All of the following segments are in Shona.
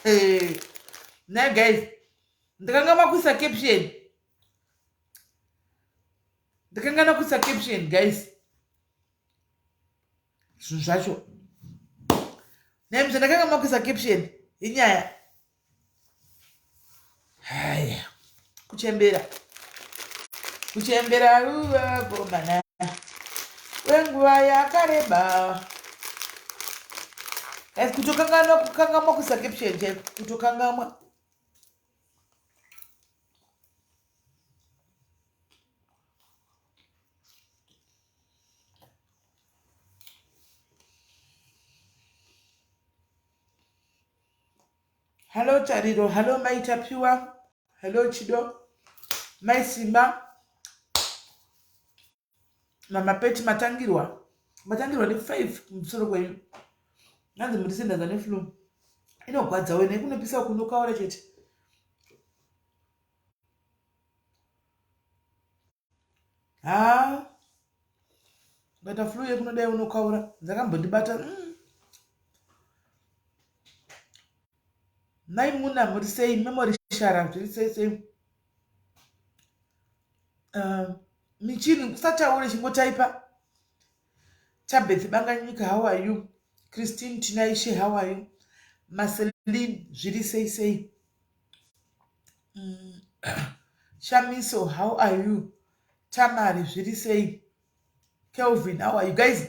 Nhai guys, ndakanga makuisa caption. Ndakanga nakuisa caption guys. Zvinhu zvacho. Nhai mzee ndakanga makuisa caption yenyaya. Haya. Kuchembera. Kuchembera ruva komana. Kwenguva yakareba. Guys, kutokanganwa kukangamwa kuisa caption chaiko. Kutokangamwa. Hello Tariro, hello Mai Tapiwa, hello Chido, Mai Simba, Mama Peti matangirwa, matangirwa ne 5 kumusoro kwenyu. Hanzi muri sendaza ne flu. Inogwadza wena ikunopisa kunokaura chete. Haa. Bata flu yekunodai unokaura. Dzakambondibata. Mai Muna muri sei? Memory shara zviri sei sei? Michini usataure chingotaipa. Tabeth Banganyika how are you? Christine Tinaishe how are you? Marceline zviri sei sei? Shamiso how are you? Tamari zviri sei? Kelvin how are you guys?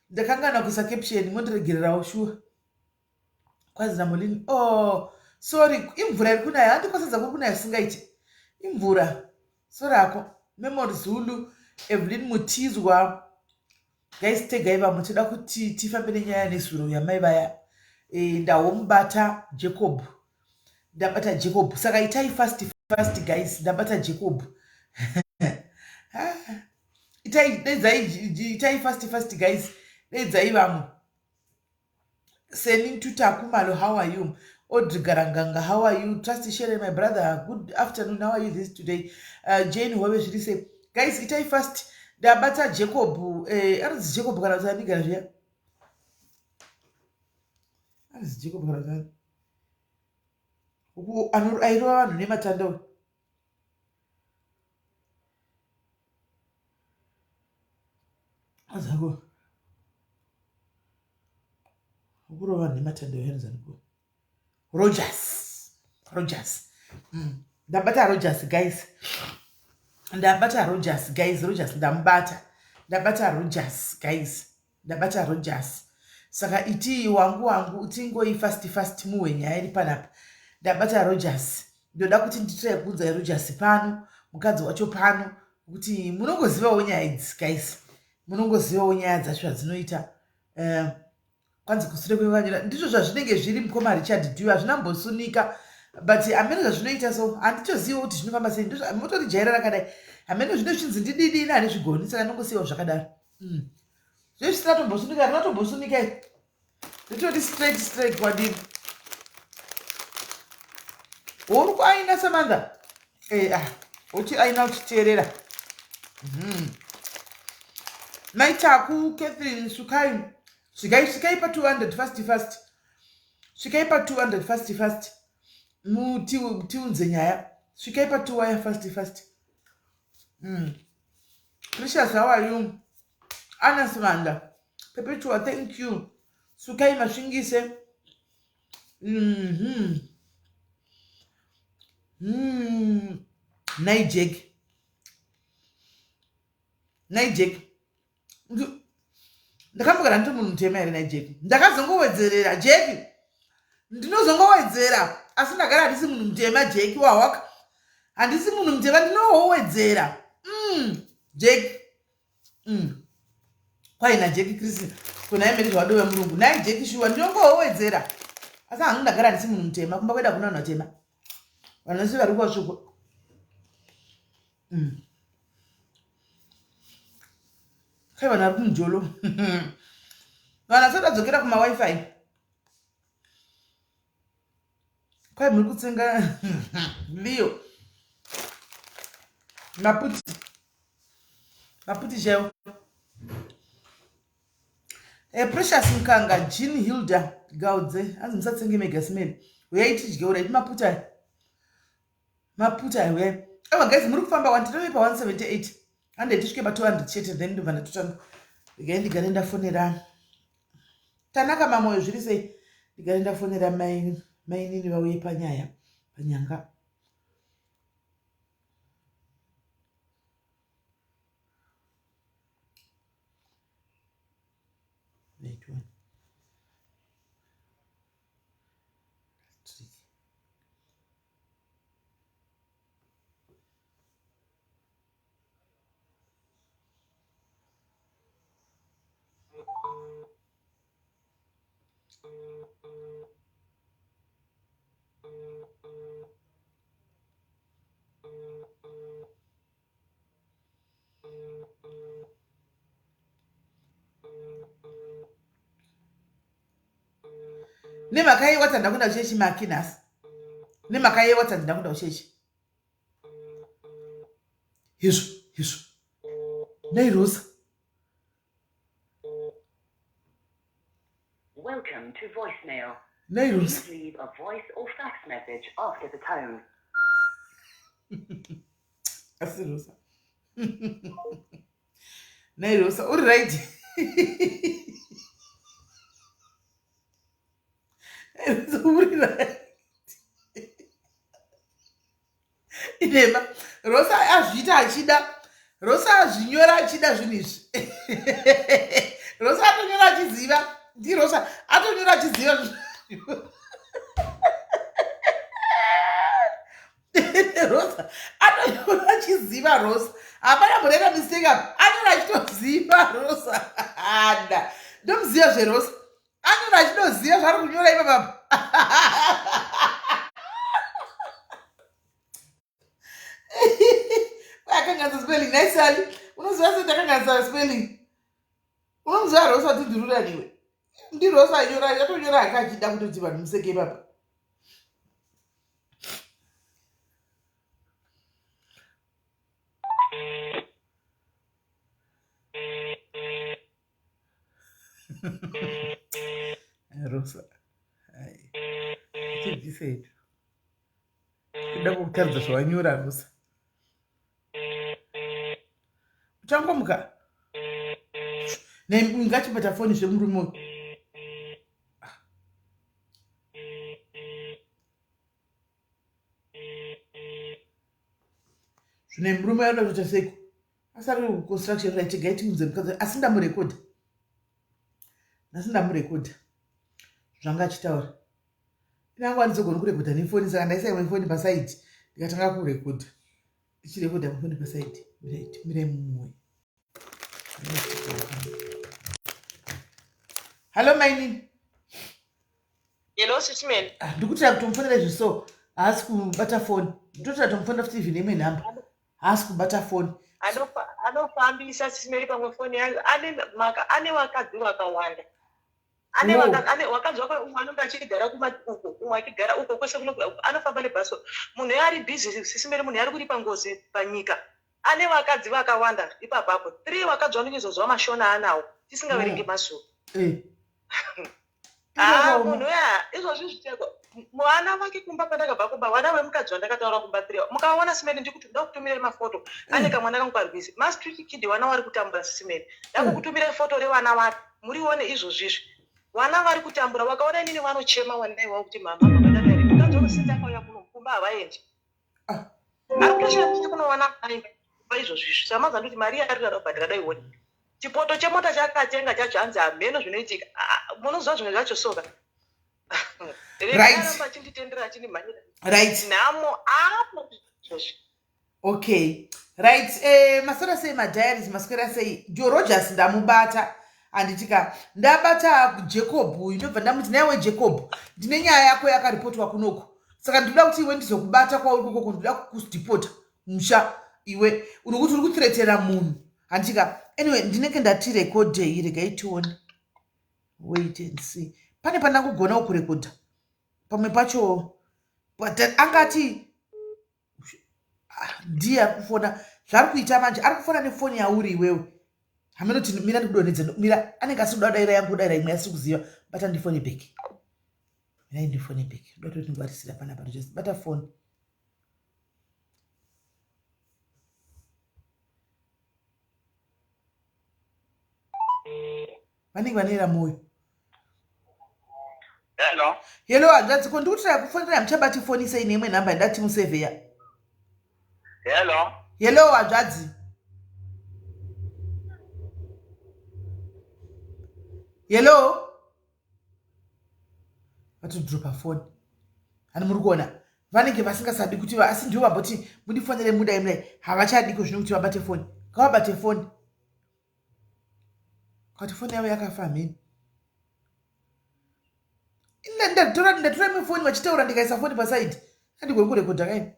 Ndakangana kuisa caption mondiregererawo sure. Kwazi naMolini oh sorry imvura iri kunaya handikosedza kuri kunaya zvisingaiti imvura sorry hako. Memory Zulu Evelyn Mutizwa guys tegai vamwe toda kuti tifambe nenyaya nezuro yamai vaya e, ndahomubata Jacob ndabata Jacob saka itai fast fast guys ndabata Jacob itai dedzai itai fast fast guys dedzai vamwe Seni Ntuta Kumalo how are you Audrey Garanganga how are you Trust Shere my brother good afternoon how are you this today Jane Hove zviri sei guys itai fast ndabata Jacob anonzi Jacob kana kuti anigara zviya anonzi Jacob kana kuti ani airova vanhu nematanda uyu azako kurova vanhu nematanda uyu anonzi aniko Rogers Rogers Ndabata Rogers guys ndabata Rogers guys Rogers ndamubata ndabata Rogers guys ndabata Rogers saka itii wangu wangu tingoi fast fast muwe nyaya iri panapa ndabata Rogers ndoda kuti nditrai kuunza Rogers pano mukadzi wacho pano kuti munongozivawo nyaya idzi guys munongozivawo nyaya dzacho zvadzinoita kwanzi kusure kwevanyora ndizvo zvazvinenge zviri mukoma Richard Dew hazvina mbosunika but hameno zvazvinoita so handitoziva kuti zvinofamba sei motorijaira rakadai hameno zvine zvichinzi ndididi ini handizvigoni saka ndongosiyiwa zvakadaro Zvine zvisina tombosunika rinotombosunika iri ritori straight straight kwadiri uri kuaina Samantha uchiaina uchiteerera Mai Taku Catherine Sukai svikai svikai pa 200 fast fast svikai pa 200 fast fast tiunze nyaya svikai pa 2 wire fast fast Precious how are you Anna Simanda Perpetua thank you Sukai Mashingise Nai Jack Nai Jack ndakambogara ndiri munhu mutema here nai Jack ndakazongowedzerera Jack ndinozongowedzera asi ndagara handisi munhu mutema Jack wawaka handisi munhu mutema ndinohowedzera Jack Kwai naJack Chris kuna imene zvawadove murungu nai Jack shuwa ndinongohowedzera asi hangu ndagara handisi munhu mutema kumba kwedu hakuna vanhu vatema vanhu vese vari kuvatsvukwa Kai vanhu vari kumujolo vanhu vasati vadzokera kumawifi kwai muri kutsenga Leo maputi maputi chaiwo Precious Mukanga Jean Hilda Gaudze hanzi musatsenge mega simene Uyai tidye, urai maputa aya. Maputa aya uyai. Ava guys muri kufamba wani tinove pa 178. Hande tisvike pa 200 chete then ndobva ndatotanga. Regai ndigare ndafonera. Tanaka mamoyo zviri sei? Ndigare ndafonera mai mainini vauye panyaya panyanga. Wait one. Tricky. Nemhaka yei wati handina kuenda kuchechi maki nhasi? Nemhaka yei wati handina kuenda kuchechi? Hezvo, hezvo. Nei Rosa? Welcome to voicemail. Nei Rosa? Please leave a voice or fax message after the tone. Asi Rosa. Nei Rosa, uri right? Nei Rosa, uri right? Inema. Rosa azviita achida. Rosa azvinyora achida zvinhu izvi. Rosa atonyora achiziva. NdiRosa atonyora achiziva. Rosa atonyora achiziva Rosa. Hapana murena mistake apa. Anyora achitoziva Rosa. Ada. Ndomuziva zveRosa. Anyora achitoziva zvaari kunyora ipapapa. Akanganisa spelling. Nice Sally. Unoziva sei ndakanganisa spelling? Unomuziva Rosa kuti ndirura niwe. NdiRosa anyora atonyora hake achida kutoti vanhu museke ipapa. Rosa. Ai. Tibvise hedu. Kuda kukutaridza zvawanyora Rosa. Uchangomuka. Nei ngachibata foni zvemurume uyu. Zvine murume anoda kuita seiko? Asari kuconstruction right gai tiudze mukadzi asi ndamurekodha. Nhasi ndamurekodha. Zvanga achitaura. Inangu andizogoni kurekodha nefoni saka ndaisa imwe foni pasaidi ndikatanga kurekodha. Ndichirekodha mufoni pasaidi. Mirai mirai mumwe. Hello mainini. Hello sisi Meli. Ah, ndikutira kutomufonera izvi so haasi kubata foni. Ndotira kutomufonera futi even imwe nhamba. Haasi kubata foni. Anofambisa sisi Meli pamwe foni yangu ane maka ane vakadzi vakawanda. Ane Wow. vaka ane vakadzi vaka umwe anonge achigara kuma uko umwe achigara uko kwese kuno anofamba nebhaso. Munhu ari busy sisi Meli munhu ari kuripa ngozi panyika. Ane vakadzi vakawanda ipapapo. 3 vakadzi vanenge izvozvo mashona anawo tisingaverengi Wow. mazulu. Eh. Ah, munhu uya izvozvi zviteko vana vake kumba pandakabva kumba vana vemukadzi wandakataura kumba tiri mukaona simeni ndikuti ndoda kutumirai mafoto ane kamwana kangu parwizi mastreet kid vana vari kutambura sisimeni ndakukutumirai foto revana vake murione izvozvizvi vana vari kutambura vakaona inini vanochema wana iwawo kuti mama mama ndadari mukadzi wangu sinzi akauya kuno kumba havaendi Ah. ari kutoshaya kunowana kumba izvozvizvi samaza ndikuti mari yaari kuda kubhadhara daione Chipoto chemota chaakatenga chacho hanzi hameno zvinoitika. Ah, ah, munoziva zvimwe zvacho soka. Right. Aramba achinditendera achindimhanyira. Right. Nhamo apo izvozvi. Okay. Right. Eh, maswera sei madiaries, maswera sei. Joe Rogers ndamubata. Handitika ndabata Jacob uyu ndobva ndamuti naiwe Jacob ndine nyaya yako yakaripotwa kunoku. Saka ndinoda kuti iwe ndizokubata kwauri kukoko ndinoda kukudhipota musha iwe uri kuti uri kuthreatera munhu handika anyway ndinenge ndati rekodhei regai tione wait and see pane pandangogona kurekodha pamwe pacho but angati ah, ndiye ari kufona zvaari kuita manje ari kufona nefoni yauri iwewe haminoti mira ndikudonhedze mira anenge asiri kuda daira yangu daira imwe asiri kuziva bata ndifoni back. Mirai ndifone back. Ndoda kuti ndingwarisira panapa just bata phone. Vanenge vanoera moyo. Hello. Hello hanzvadzi ko ndikutiraya kufonera hamuchabati foni sei neimwe nhamba yandati musevheya. Hello. Hello hanzvadzi. Hello. Vatodropa foni. Hani muri kuona vanenge vasingasadi kuti asi ndivo vamboti mundifonere mudai mudai havachadi ko zvino kuti vabate foni. Ngavabate foni. Kati foni yavo yakafa mheni. Ndatora ndatora imwe foni vachitaura ndikaisa foni pasaidi. Andigoni kurekodha kaini.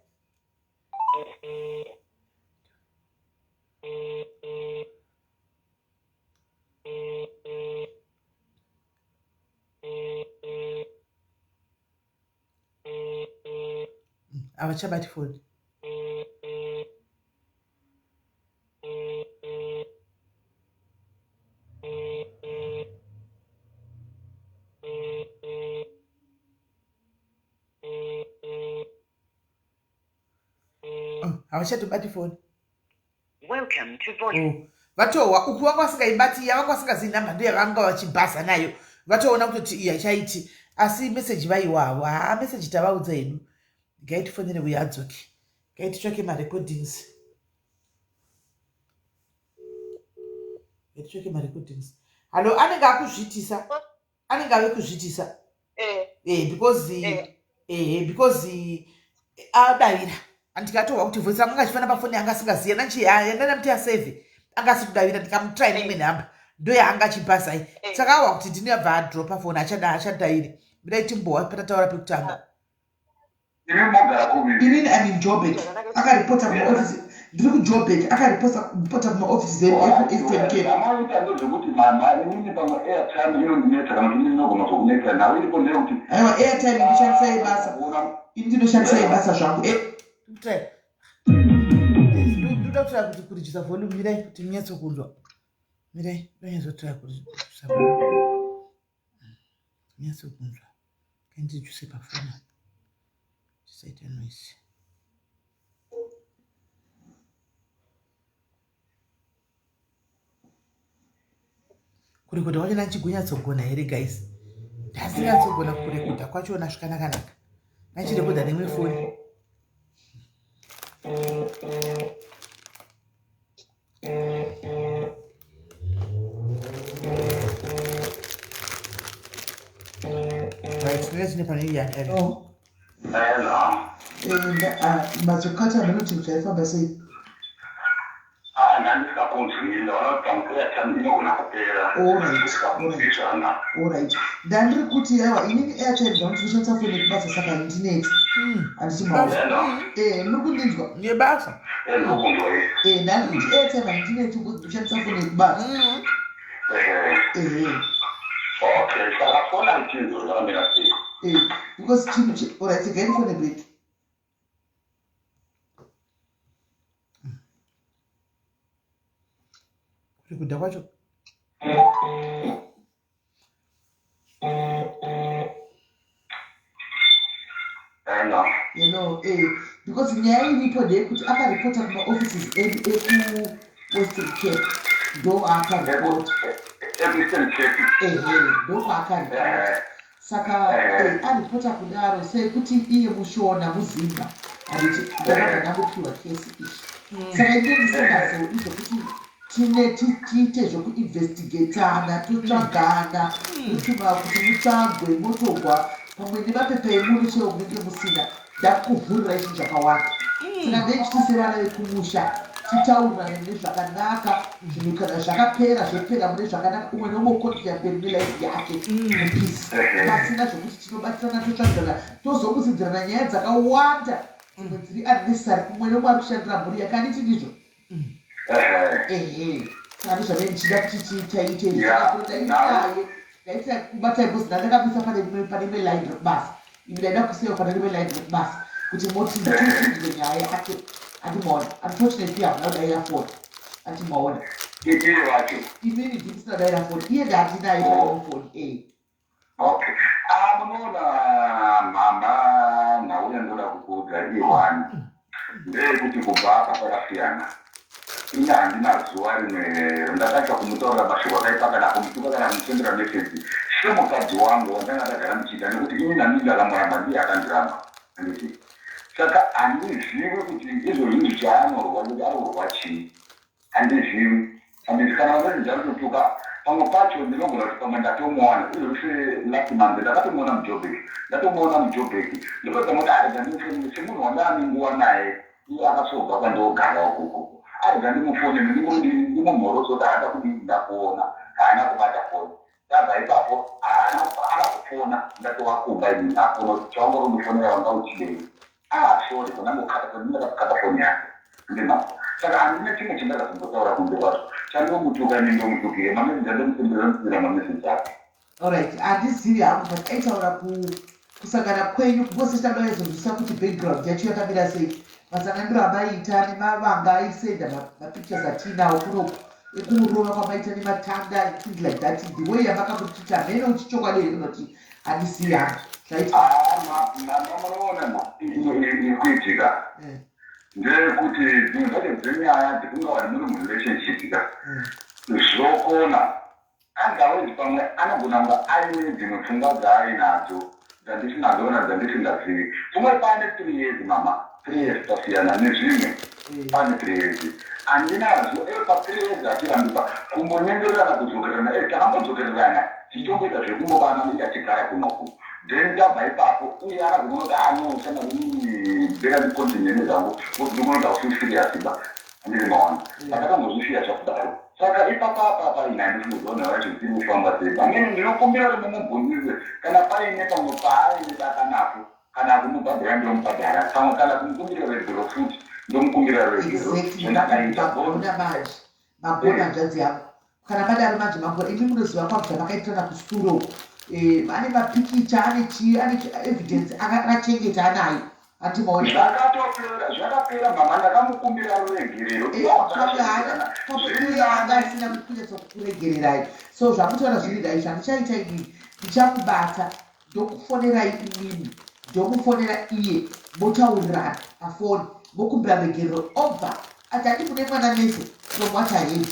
Havachabati foni. Oh, havachatobati foni. Welcome to voice. Oh, vatohwa uku vanga vasingaibati iya vanga vasingazivi nhamba ndiyo yavanga vachibhaza nayo vatoona kutoti iyi haichaiti asi meseji vaiwa havo haa meseji tavaudza hedu ngaitifonere uyo adzoke ngaititsvake marecordings ngaititsvake marecordings hallo anenge akuzviitisa anenge ave kuzviitisa eh. Eh, because Eh. eh, because adavira andikatohwa kuti voice rangu anga achifana pafoni anga asingazivi nanchi yandandamuti asave anga asi kudavira ndikamutry neimwe nhamba ndo yaanga achibhazai saka ahwa kuti ndini abva adropa foni achada achadairi midai timbohwa patataura pekutanga. Imi mogara kupi? Inini I'm in Joburg. Akaripota kumaofisi ndiri kuJoburg akaripota kumaofisi edu ekuEastern Cape. Zvamaita ndezvekuti mama inini pamwe airtime inondinetsa kana kuti inini inogona kuzokunetsa nhau iripo ndeyekuti Aiwa airtime ndoshandisa yebasa. Ini ndinoshandisa yebasa zvangu. Ndoda kutraya kuti kurijisa volume mirai kuti munyatsokunzwa. Mirai ndonyatsotraya kurijisa volume. Munyatsokunzwa. Kandijuse pafoni apa. Tisaita noise. Kurekodha kwacho nanchigonyatsogoona here guys? Ndasinyatsogona kurekodha kwachona zvakanakanaka. Nanchirekodha neimwe foni. Right, ndinenge chine pane iya. Oh. Hello. Mazokati hameno kuti zvaifamba sei. Ah, ndandisingakunzwi ndaona kuti pamwe airtime inogona kupera. Alright, alright. Zvakanaka. Alright, ndandiri kuti aiwa inini airtime zvangu tinoshandisa foni yekubasa saka handinetsi. Handiti maona? Hello. Muri kundinzwa? Yebasa. Ndinokunzwa iyi. Ndandiri kuti airtime handinetsi because ndinoshandisa foni yekubasa. Ehe. Ehe. Okay, saka fona ichinzwa zvakamira sei? Because chinhu alright, regai ndifone back. Kurekodha kwacho. Hello. Hello, because nyaya iripo ndeyekuti akaripota kumaoffices edu ekuWestern Cape ndo aakaripota. Eastern Cape. Ehe, ndo kwaakaripota. Saka aripota kudaro sekuti iye mushona muzimba handiti ndakabva ndangopiwa kesi iyi. Saka ine ndisingazodi zvokuti tine tiite zvokuinvestigatana totsvagana kutuma kuti mutsvagwe motogwa pamwe nemapepa emuno chero munenge musina ndakuvhurirai zvinhu zvakawanda. Saka ndechiti sevana vekumusha titaurirane nezvakanaka zvinhu kana zvakapera zvopera mune zvakanaka umwe neumwe ukontinua mberi nelife yake mupeace pasina zvokuti tinobatirana totsvagana tozomuzidzirana nyaya dzakawanda dzimwe dziri unnecessary kumwe neumwe ari kushandira mhuri yake anditi ndizvo? Ehe. Ehe, saka ndozvamene ndichida kuti tiitaite Yeah, ndainaye ndaitira kubata because ndandakabisa pane rimwe pane imwe line rekubasa imi ndaida kusiyawo pane rimwe line rekubasa kuti moti tinzwe nyaya yake andimaona. Unfortunately hamuna kudaira foni andimaona. Iye wacho. Inini ndisina kudaira foni iye ndandinaye pane foni Okay. Ah, Munoona mhamba, nhau yandoda kukuudza ihwani ndeyekuti kubva apa pakasiyana. Ini handina zuva rimwe randakaita kumutaurira mashoko akaipa kana kumutuka kana kumusendera meseji semukadzi wangu wandanga ndagara ndichiita, nekuti ini nani ndakamuramba, ndiye akandiramba, handiti? Saka handizivi kuti izvozvi zvaanorwa kuti ari kurwa chii, handizivi, handiti? Kana mameseji ari kutuka, pamwe pacho ndinogona kuti pamwe ndatomuwana. Izvozvi last month ndakatomuona muJobek, ndatomuona muJobek. Ndopedza muti arega ndimufonere semunhu wandaane nguva naye, iye akasobva kwandogara ukoko. Arega ndimufonere, ndimumhorose kuti haada kudii, ndakuona. Haana kubata foni. Ndabva ipapo haana akakufona. Ndatova kumba ini, afona kuti chaunga kundifonera wanga uchidei? Ah, sorry, kundangokata foni, ndakakata foni yake ndima. Saka handina chimwe chandakazombotaura kunze kwacho chandomutuka. Ini ndomutukire mameseji andomusendera, musendera mameseji ake. Alright, handizivi hangu, but aitaura kusangana kwenyu because tada aizonzwisisa kuti background yacho yakamira sei, masanganiro amaiita nemavanga aisenda mapictures atiinawo kunoku ekumurova kwamaita nematanda and things like that, the way yamakamutita mhene uchichokwadi here kunoti handizivi hangu zvaita. Mama, munoona iri kuitika ndeyekuti dzimwe dzacho dzenyaya dzekungawani muri murelationship ka, zvokona otherwise pamwe anogona kunge aine dzimwe pfungwa dzaainadzo dzandisinadzo kana dzandisingazivi. Pfungwa paane 3 years, mama, 3 years tasiyana nezvimwe. Pane 3 years handinazvo pa3 years atirambikwa kumbonyengererana kudzokererana. Takambodzokererana tichitomboita zvekumbobana iye achigara kunoku, then tabva ipapo uye akazoona kuti ano shamwari, better ndicontinue nezvangu because ndikunoda kufi serious ba, handiri mawana. Ndakatombozvisiya zvakudaro. Saka ipapapapa ina handisi kuzoona vacho dziri kufamba sei. Pamweni ndinokumbira kuti mumubvunzise kana paine pamwe paaine dakanapo, kana kumubhadhara ndomubhadhara, pamwe kana kumukumbira regero futi ndomukumbira regero zvendakaita. Magona manje, magona hanzvadzi yangu. Kana madaro manje magona. Imi munoziva kwabva makaitirana kusuro. Ane mapikicha, ane chii, ane evidence akachengeta anayo, handimaona? Zvakatopera, zvakapera mama. Ndakamukumbira ruregerero. Pamwe anga asina kunyatsa kukuregererai, so zvamutaura zviri dai. Zvandichaita inini, ndichamubata, ndokufonerai imimi, ndomufonera iye, motaurirana pafoni, mokumbira regerero, obva ati handi mune mwana mese. From what I heard,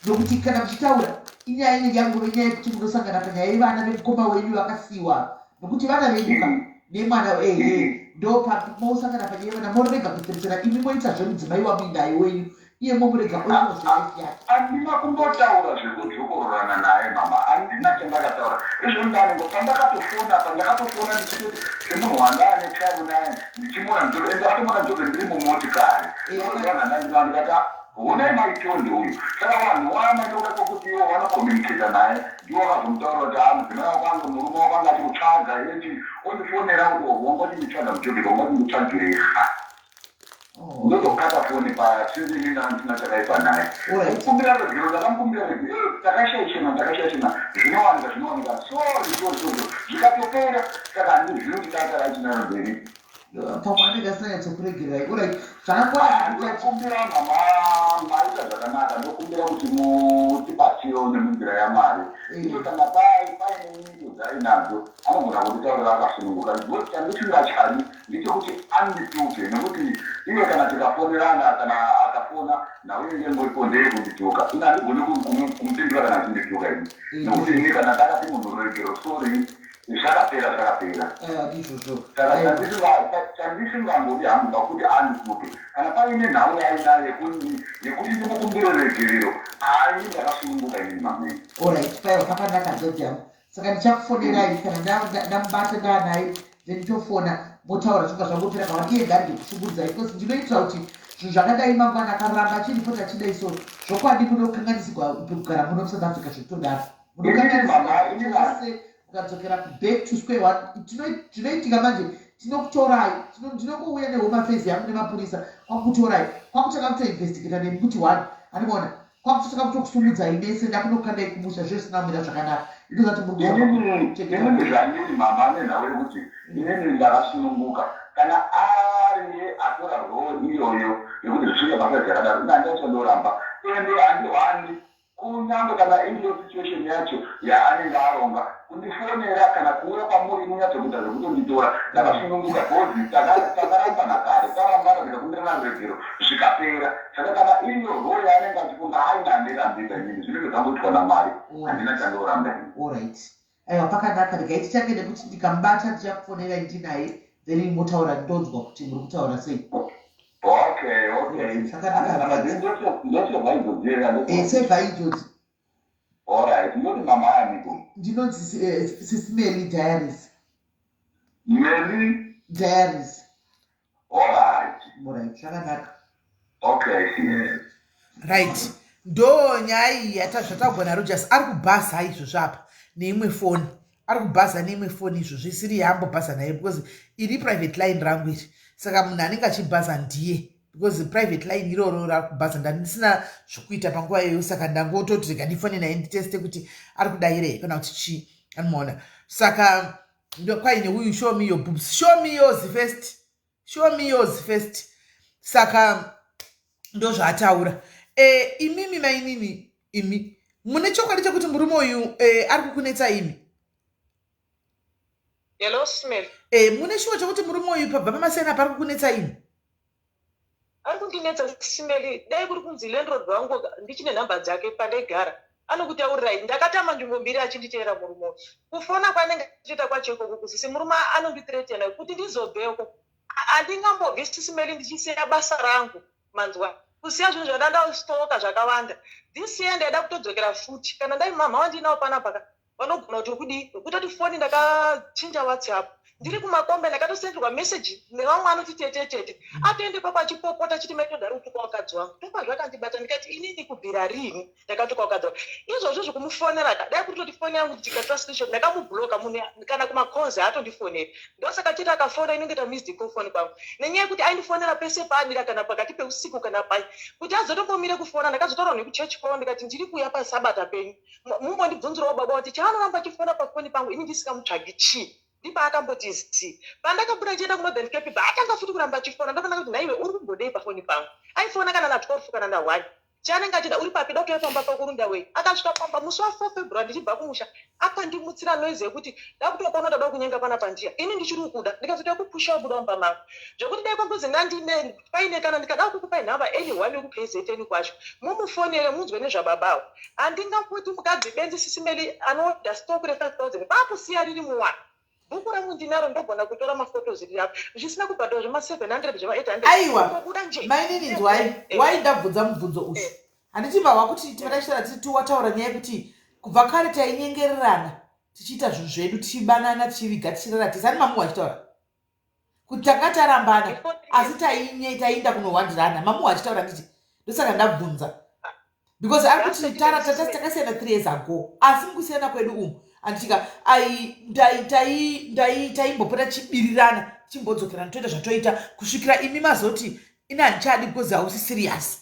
nokuti kana muchitaura inyaya inenge yangove nyaya yekuti munosangana panyaya yevana vemukoma wenyu vakasiyiwa, nokuti vana venyuka nemwana ehe, ndo mosangana panyaya yevana, morega kuteresera. Imi moita zvemudzimai wamuinaye wenyu, iye momurega oitawo zvelife yake. Handina kumbotaura zvekudzokororana naye mama, handina chandakataura izvo. Ndanongo pandakatofona, pandakatofona ndichitoti semunhu wanga ane time naye, ndichimuona Njobe, ndakatomona Njobe ndiri mumotikari, ndikati honai maitonde uyu. Saka vanhu wana ndokuda kwokuti ivo vanocommunicata naye, ndivo vakazomutaura kuti ha, mudzimai wakange, murume wakanga achikutsvaga eti ondifonera kuti wanga uchinditsvaga muJobek, wanga uchinditsvagirei? Ndotokata foni paya, sinzi ini ndanga ndisina chakaipa naye. Kukumbira regero, ndakamukumbira regero. Takashaishana, takashaishana, zvinowanika, zvinowanika, sorry, sorry, sorry, zvikatopera. Saka handizivi kuti data rachinaro nderipi. Pamwe anenge asina nyatsokuregererai. Alright, zvakakwana. Ndokumbira mama, maita zvakanaka. Ndokumbira kuti mutibatsirewo nemunzira yaMwari. Iyo kana paine nyito dzainadzo anogona kunditaurira akasununguka, because chandisingatyadi ndechekuti andituke, nekuti iye kana tikafonerana, kana akafona, nhau inenge ingoripo ndeyekundituka. Ine handigoni kumupindura kana achindituka ini, nekuti ini kana ndakati munhu regero, sorry, zvakapera, zvakapera. Ndizvozvo. Saka chandisingangodi hangu pakuti andituke, kana paine nhau yainayo yekuti ndimukumbire regerero, hai, ndakasununguka inini mamene. Alright, paiwa pakanaka hanzvadzi yangu. Saka ndichakufonerai kana ndamubata, ndaanaye, then tofona motaura zvinga zvangopera. Kana iye ngarege kushungurudzai, because ndinoitira kuti zvinhu zvakadai mangwana akaramba achiripota achidai, so zvokwadi munokanganisigwa kugara muno muSouth Africa zvekutodaro. Munokanganisigwa mukadzokera back to square one. Zvinoitika manje, tinokutorai, ndinongouya neHome Affairs yangu nemapurisa, kwakutorai, kwakutanga kutoinvestigata nemi kuti one, handimaona, kwakutotanga kutokusumudzai mese, ndakunokandai kumusha zvezvisina kumira zvakanaka. Indozati muri Inini zvandiri mama nenhau yekuti inini ndakasununguka. Kana ariye atora roo iyoyo yekuti zvisvike pasaizi yakadaro, ine handachandoramba, ende handihwandi. Kunyangwe kana iriyo situation yacho yaanenge aronga kundifonera kana kuuya kwamuri munyatsokuita zvekutonditora ndakasununguka bcoz takarambana kare tarambana tikakumbirana ruregero zvikapera saka kana iriyo role yaanenge achifunga haina handirambika inini zvinenge zvangoitwa namwari handina chandoramba ini. Alright. Aiwa pakanaka regai titange nekuti ndikamubata ndichakufonerai ndinaye then motaura ndonzwa kuti muri kutaura sei. Okay, okay. Zvakanaka. Ndoseva idzodzi here? Eh, seva idzodzi. Alright, ndoti mama aniko? Ndinonzi eh, Sisi Mary Diaries. Mary Diaries. Alright. Alright, zvakanaka. Okay, sis. Right. Ndo nyaya iyi yatazvatagona Rogers ari kubhaza izvozvo apa neimwe foni. Ari kubhaza neimwe foni izvozvo isiri yaambobhaza nayo because iri private line rangu iri. Saka munhu anenge achibhaza ndiye because private line iroro rari kubhaza ndandisina zvokuita panguva iyoyo saka ndangototi rega ndifone naye nditeste kuti ari kudairei kana kuti chii anomaona. Saka kwaine uyu show me your boobs show me yours first show me yours first saka ndozvaataura e, imimi mainini imi mune chokwadi chekuti murume uyu e, ari kukunetsa imi Hello, Smith. E, mune shuwa chekuti murume uyu pabva pamasiyana pari kukunetsa imi Ari kundinetsa Simeli, dai kuri kunzi landlord vangu ndichine nhamba dzake pandaigara anokutaurirai ndakatama nzvimbo mbiri achinditeera murume uyu. Kufona kwaanenge achiita kwacho ikoko kusisi murume anondithreatena kuti ndizobveko. Handingambobvi Simeli ndichisiya basa rangu manzwa kusiya zvinhu zvandandastoka zvakawanda. This year ndaida kutodzokera futi kana ndai mhamha wandinawo panapa ka vanogona kuti kudii kutoti foni ndakachinja whatsapp ndiri kumakombe ndakatosenderwa message nevamwe anoti tete tete atoende papa achipopota achiti maitodari kutuka wakadzi wangu topa zvakandibata ndikati inini kubvira riini ndakatuka wakadzi wangu izvozvo zvekumufonera ka dai kutoti foni yangu ndikatora screenshot ndakamubloka munhu kana kumacols haatondifoneri ndosaka chete akafona inenge ta missed call foni kwangu nenyaya yekuti aindifonera pese paadira kana pakati peusiku kana pai kuti azotombomire kufona ndakazotaura nekuchechi kwavo ndikati ndiri kuuya pasabata penyu Mumbondibvunzirawo baba kuti chaanoramba achifona pafoni pangu ini ndisikamutsvagi chii? Ndipaakamboti zii. Pandakabuda ndichienda kuNorthern Cape paatanga futi kuramba achifona ndopandakati kuti nhaiwe uri kumbodei pafoni pangu? Aifona kana na12 kana na1. Chaanenge achida uri papi dotouya pamba pako runda wei. Akasvika pamba musi wa4 February ndichibva kumusha akandimutsira noise yekuti ndakutokuona ndada kukunyenga panapa ndiya ini ndichiri kukuda ndikazoti kupusha wabuda mumba mangu zvekuti dai kwangozi ndandine paine kana ndikada kukupai nhamba any one yekuKZN kwacho mumufonere munzwe nezvababawo Handingakuti mukadzi benzi sisi Melly anoda stock re 5000 kwakusiya riri muwana. Bhuku rangu ndinaro ndogona kutora maphotos riri apo zvisina kubhadharwa zvema 700 zvema 800 Aiwa kungobuda nje. mainini inzwai Eh. why ndabvunza mubvunzo uyu Eh. handiti mahwa kuti tataishara tiri wataura nyaya yekuti kubva kare tainyengererana tichiita zvinhu zvedu tichibanana tichiviga tichirara tese ani mamuhwa achitaura kuti tanga tarambana asi tainye taienda kunohwandirana mamuhwa achitaura nditi ndosaka ndabvunza because ari kuti takasiyana three years ago asi mukusiyana kwedu umu anditika taimbopota tichibirirana tichimbodzokerana toita zvatoita kusvikira imi mazoti ini handichadi because hausi serious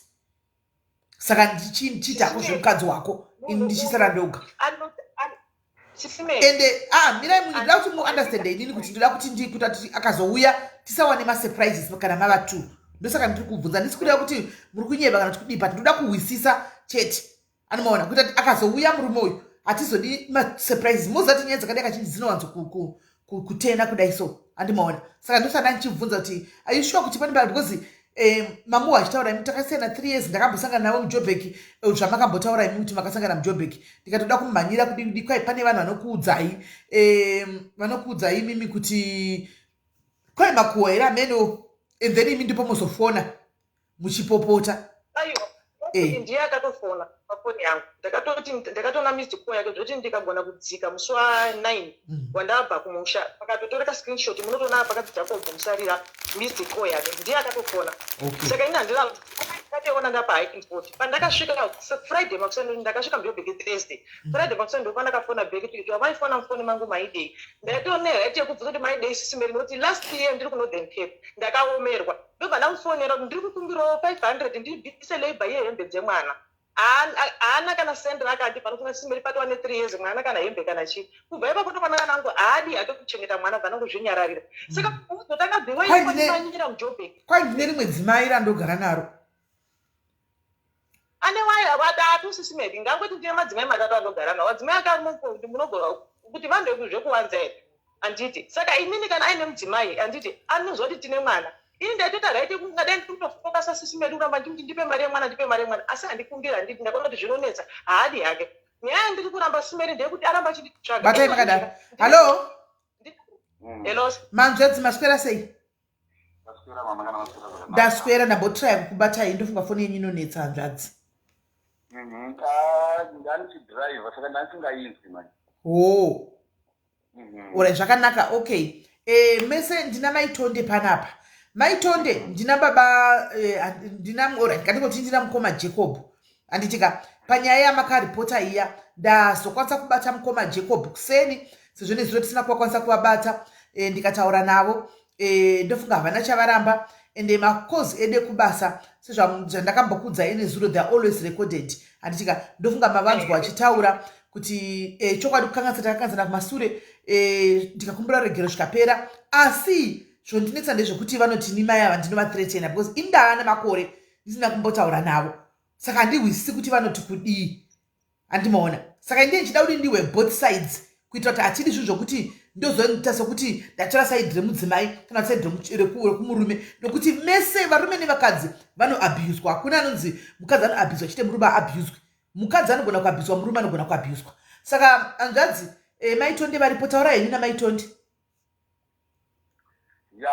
saka ndichiita hako zvemukadzi wako ini ndichisara ndoga ende ah mirai munhu ndoda kuti muunderstande inini kuti ndoda kuti ndikuta kuti akazouya tisawane masurprises kana mava two ndosaka ndiri kubvunza ndisi kureva kuti muri kunyeba kana kuti kudii but ndoda kuhwisisa chete anomaona kuita kuti akazouya murume uyu hatizodi masurprises moziva kuti nyaya dzakadai kazhinji dzinowanzo kutena kudai so andimaona saka ndosaka ndichibvunza kuti are you sure kuti pane baa because eh, mamuwa achitaura imi takasiyana three years ndakambosangana navo mujobek eh, zvamakambotaura imi kuti makasangana mujobek ndikatoda kumhanyira kudikudi kwai pane vanhu vanokuudzai eh, vanokuudzai imimi kuti kwai makuhwa here ameno and then imi ndipo mozofona muchipopota aiwa eh. ndiye akatofona pafoni yangu ndakatoti ndakatoona missed call yake zvoti ndikagona kudzika musi wa 9 mm. wandabva kumusha pakatotoreka screenshot munotoona pakanzi jacob musarira missed call yake ndiye akatofona okay. saka ini handina ndakatoona ndapa hiking spot pandakasvika friday makuseni ndakasvika mujobheki thursday mm. friday makuseni ndopandakafona bheki kuti wamaifona mufoni mangu maidei ndaitoone right yekubvunza kuti maidei sisimeri nokuti last year ndiri kunorthern cape ndakaomerwa ndobva ndamufonera kuti ndiri kukumbirawo 500 ndibvise labour yehembe dzemwana haana kana send rakandipa nofunga simeri patova ne three years mwana kana hembe kana chii kubva ipapo ndomwana kana angu haadi hake kuchengeta mwana bva nangozvinyararira saka uzotanga dhiweimanyira mujobek kwai ndine rimwe dzimai randogara naro Ane waya vatatu sisi maybe ngangoti ndine madzimai matatu anogara nawo. Madzimai ake ari mupo munogona kuti vanhu zvekuwanza here? Handiti. Saka inini kana aine mudzimai handiti anoziva kuti tine mwana. Ini ndaitoita right kungadai ndiri kutofokasa sisi medu kuramba ndichiti ndipe mari yemwana ndipe mari yemwana asi handikumbiri handiti ndakaona kuti zvinonetsa haadi hake. Nyaya yandiri kuramba simeri ndeyekuti aramba achinditsvaga. Batai makadaro. Hallo? Hello. Manzvedzi maswera sei? Ndaswera mama kana maswera zvakanaka. Ndaswera ndambotraya kukubatai ndofunga foni yenyu inonetsa hanzvadzi. Mhm. Ah, ndanichidriver saka ndandisingainzwi manje. Hoo. Mhm. Ora zvakanaka okay. E, mese ndina maitonde panapa. Maitonde ndina baba e, ndina ora ndikandingoti ndina mukoma Jacob. Handitika panyaya yamakaripota iya ndazokwanisa kubata mukoma Jacob kuseni sezvo nezuro tisina kuvakwanisa kuvabata e, ndikataura navo e, ndofunga havana chavaramba ende macalls edu ekubasa sezvandakambokuudzai nezuro they are always recorded handitika ndofunga mavanzwa achitaura kuti e, chokwadi kukanganisa takakanganisana kumasure e, ndikakumbira regero zvikapera asi zvondinetsa ndezvekuti vanoti ini mai ava ndinovathreatena because indaa nemakore ndisina kumbotaura navo saka handihwisisi kuti vanoti kudii handimaona saka indie ndichida kuti ndiwe both sides kuitira kuti hatidi zvinhu zvokuti ndozoita sekuti ndatora saidi remudzimai kana saidi rekumurume nokuti mese varume nevakadzi vanoabhuswa hakuna anonzi mukadzi anoabhuswa chite murume aabhuswe mukadzi anogona kuabhuswa murume anogona kuabhuswa saka hanzvadzi eh, maitonde varipo taura henyu namaitonde ya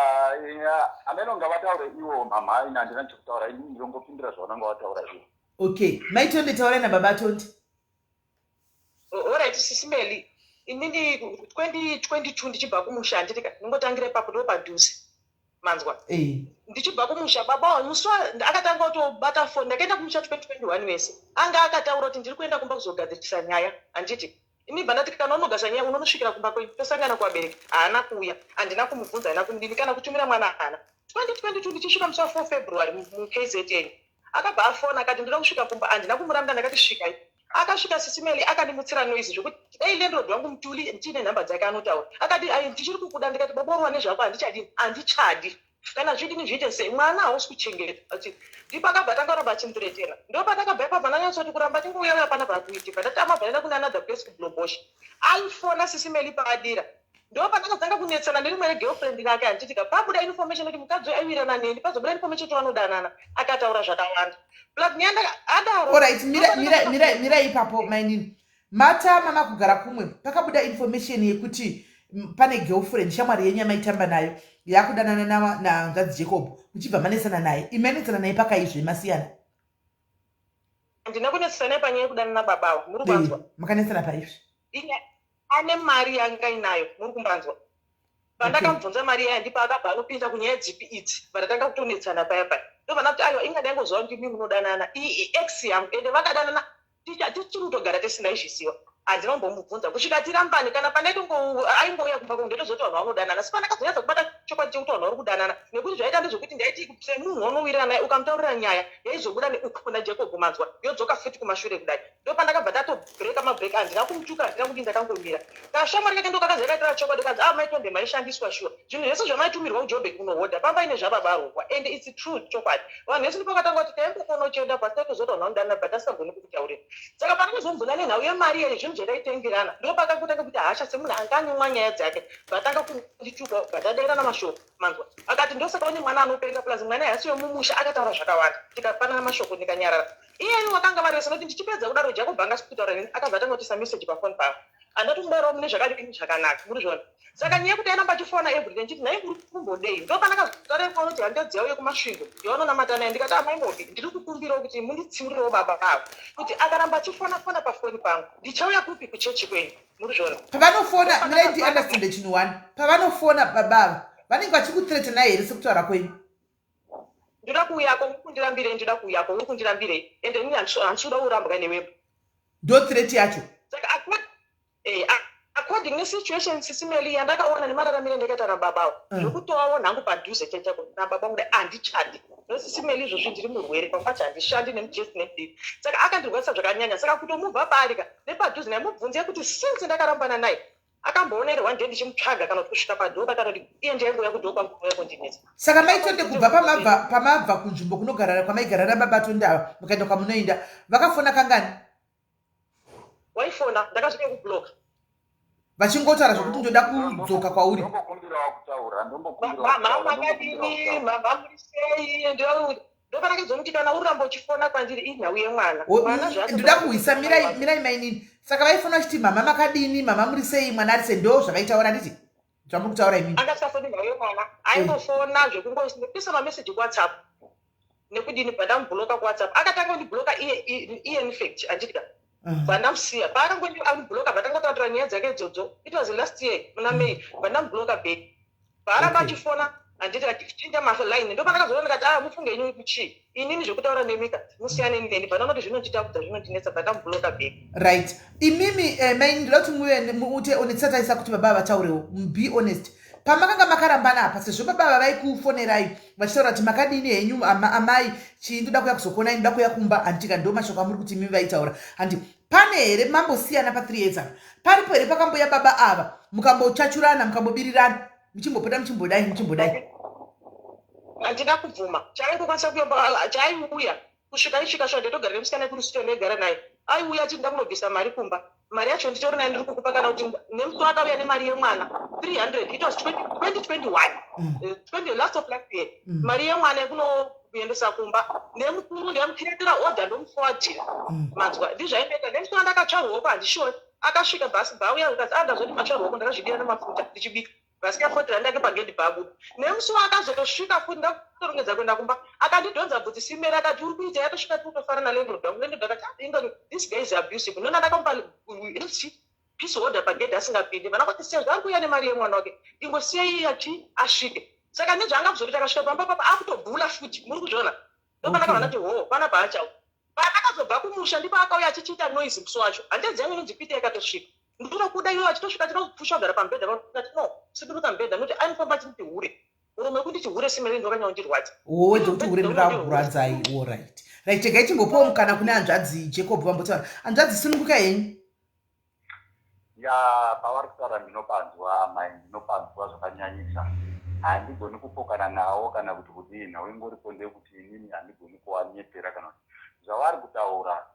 ya ameno ngavataure iwo mhamha ini handina chekutaura ini ndinongopindura zvavanenge vataura iwo okay maitonde taurai nababa tonde Alright sisi Melly inini 2022 ndichibva kumusha handiti ka ndingotangira ipapo ndo padhuze manzwa eh. ndichibva kumusha baba musi akatanga kutobata foni ndakaenda kumusha 2021 wese anga akataura kuti ndiri kuenda kumba kuzogadzirisa nyaya handiti ini bva ndati kana unogasa nyaya unonosvikira kumba kwenyu tosangana kuvabereki haana kuuya handina kumubvunza handina kumudini kana kutumira mwana haana 2022 ndichisvika musi wa 4 february mukzn akabva afona akati ndoda kusvika kumba handina kumuramba ndakati svikai akasvika sisimeli akandimutsira noise zvekuti dai landlord wangu mutuli ndiine nhamba dzake anotaura akati ai ndichiri kukuda ndikati boborwa nezvako handichadi handichadi kana zvidini zviite sei mwana hausi kuchengeta ati ndipo akabva tanga kuramba achindiretera ndo pandakabva ipapo ndanyatsoti kuramba ndingouya uya pana pakuitika ndati amabva ndaenda kune another place kublobosh aifona sisimeli paadira ndo pandakatanga kunetsana nerimwe regirlfriend rake handiti ka pabuda information kuti mukadzi uyu aiwirirana neni pazobuda information kuti vanodanana akataura zvakawanda plus nyaya adaro Alright, mira mira mira mira ipapo mainini. Matama makugara kumwe pakabuda information yekuti pane girlfriend shamwari yenyu yamaitamba nayo yakudanana nahanzvadzi Jacob muchibva manetsana naye. Imi manetsana naye pakaizve masiyana. Handina kunetsana naye panyaya yekudanana babawo muri kubanzwa. Makanetsana paizve. Ane mari yanga inayo muri kumbanzwa pandakamubvunza mari yaya ndipo akabva anopinda kunyaya dzipi idzi vandatanga kutonetsana paya paya ndobva kuti aiwa inga ndaingoziva kuti imi munodanana iyi ex yangu ende vakadanana tichiri kutogara tisina izvisiwa handina kumbomubvunza kusvika tirambane kana pandaitongo aingouya kumba kwangu ndaitozoti vanhu vanodanana asi pandakazonyatsa kubata chokwadi chekuti vanhu vari kudanana nekuti zvaita ndezvekuti ndaiti semunhu waunowirirana naye ukamutaurira nyaya yaizobuda neuku kuna jacob manzwa yodzoka futi kumashure kudai ndopandakabva ndatobreaka mabreak handina kumutuka handina kudii ndakangomira kashamwari kake ndokakazi yakaitira chokwadi kanzi ah maitonde maishandiswa shuwa zvinhu zvese zvamaitumirwa kujobek kunohodha pamba ine zvababarokwa and its true chokwadi vanhu vese ndopakatanga kuti taimbokonochenda pasi taitozoti vanhu vanodanana but asingagoni kukutaurira saka pandakazomubvunza nenhau yemari yeye zvinhu zvataitengerana ndopakangotanga kuita hasha semunhu anga anyumwa nyaya dzake vatanga kundituka vatadairana mashoko manzwa akati ndosaka une mwana anopenga plus mwana hasi wemumusha akataura zvakawanda tikapanana mashoko ndikanyarara Iyeni wakanga varesa nokuti ndichipedza kudaro Jacob anga asiri kutaura neni akabva atanga kutiisa message pafoni pavo. Handatomudairawo mune zvakadini zvakanaka muri zviona. Saka nyaya yekuti airamba achifona everyday ndichiti nhai uri kumbodei ndopandakazotaura kuona kuti hanzvadzi yavo yekuMasvingo yavanonamata nayo ndikati amai Mobi ndiri kukumbirawo kuti munditsiurirewo baba avo kuti akaramba achifona fona pafoni pangu ndichauya kupi kuchechi kwenyu muri zviona. Pavanofona mirai ndi understand chinhu one pavanofona baba ava vanenge vachikuthreatenai here sekutaura kwenyu? ndoda kuuyako uri kundirambirei ndoda kuuyako uri kundirambirei ende ini handisi kuda kurambwa newepo ndo threat yacho saka eh, according nesituation sisimeli yandakaona nemararamiro andakaita nababawo mm. zvekutovawo nhangu padhuze chaichako nababa kuda handichadi nosisimeli izvozvi ndiri murwere pamwe pacho handishandi nemujesi nebhipi saka akandirwadzisa zvakanyanya saka kutomubva paari ka nepadhuze naye mubvunze kuti since ndakarambana naye Akamboona here one day ndichimutsvaga kana kuti kusvika padhoo pakaroti iye ndiye aingouya kudhoo kwangu kuuya kundinetsa. Saka mai Tonde kubva pamabva pamabva kunzvimbo kunogara kwamaigara nababa Tonde ava mukaenda kwamunoenda vakafona kangani? Waifona ndakazvida kublock. Vachingotaura zvekuti ndoda kudzoka kwauri. Ndombokumbirawo kutaura, ndombokumbirawo Mama kutaura, makadini ndombokumbirawo kutaura. mama muri sei ndinoda ndopanakidzo kana uramba uchifona kwandiri inhau yemwana mwana Ndoda kuhwisa mirai mirai mainini. Saka vaifona vachiti mama makadini, mama muri sei, mwana ari sei ndo zvavaitaura nditi zvamuri kutaura imini. Angasafoni nhau yemwana aingofona zvekungoisa mameseji kuWhatsApp nekudini bva ndamubloka kuWhatsApp akatanga kundibloka iye iye infact andidya bva ndamusiya paakangondibloka bva tangotaura nyaya dzake idzodzo. It was last year muna May bva ndamubloka back paaramba achifona handiti achichinja maline ndopandakazoona ndikati ah mufunge inyu kuchii inini zvekutaura nemika musiyane neni bva ndaona kuti zvinonditambudza zvinondinetsa bva ndamubloka back. Right, imimi mai ndoda kuti muve muite honest tisataisa kuti baba vataurewo. Be honest, pamakanga makarambana apa sezvo baba ava vaikufonerai vachitaura kuti makadini henyu amai chii ndoda kuya kuzokuonai ndoda kuya kumba handitika ndo mashoko amuri kuti imimi vaitaura handi pane here mambosiyana pa3 years apa paripo here pakamboya baba ava mukambochachurana mukambobirirana muchimbopota muchimbodai muchimbodai? Handina kubvuma chaaingokwanisa kuyomba chaaiuya kusvika aisvika sva ndotogara nemusikana ekurusuto ndaigara naye aiuya achiti ndakunobvisa mari kumba mari yacho nditori nayo ndiri kukupa kana kuti nemusi akauya nemari yemwana 300. It was 2021 20 last of last year. Mari yemwana yekunokuendesa kumba nemukuru ndamukiretera order ndomuforwardira manzwa ndizvaindoita nemusi wandakatsva ruoko handishori akasvika bhasi bhauya akati ah ndazoti matsva ruoko ndakazvidira nemafuta ndichibika bhasi yafotera ndake pagedhi pabuda nemusi waakazotosvika futi ndakutorongedza kuenda kumba akandidhonza bvudzi simeri akati uri kuita yatosvika totofara nalandlord wangu landlord akati ah, inga this guy is abusive nona ndakamupa peace order pagedhi asingapindi vana kuti sezvo ari kuuya nemari yemwana wake ingosiyai achi asvike saka nezvaanga kuzoti akasvika pamba papa akutobhula futi muri kuzviona ndopanaka kuti ho pana paachau paakazobva kumusha ndipo akauya achichiita noise musi wacho hanzvadzi yangu inonzi Peter yakatosvika ndinokuda iwe achitosvika tinopusha kugara pamubhedha vakati no siduruka mubhedha nokuti anofamba achinditi hure muromo wekunditi hure simere ndokanyanya kundirwadza. Wodze kuti hure ndirakurwadzai. Alright, right, regai timbopawo mukana kune hanzvadzi Jacob vambotaura. Hanzvadzi, sununguka henyu. Ya, pavari kutaura ndinopanzwa amai, ndinopanzwa zvakanyanyisa. Handigoni kupokana nawo kana kuti kudii. Nhau ingoripo ndeyekuti inini handigoni kuvanyepera kana kuti zvavari kutaura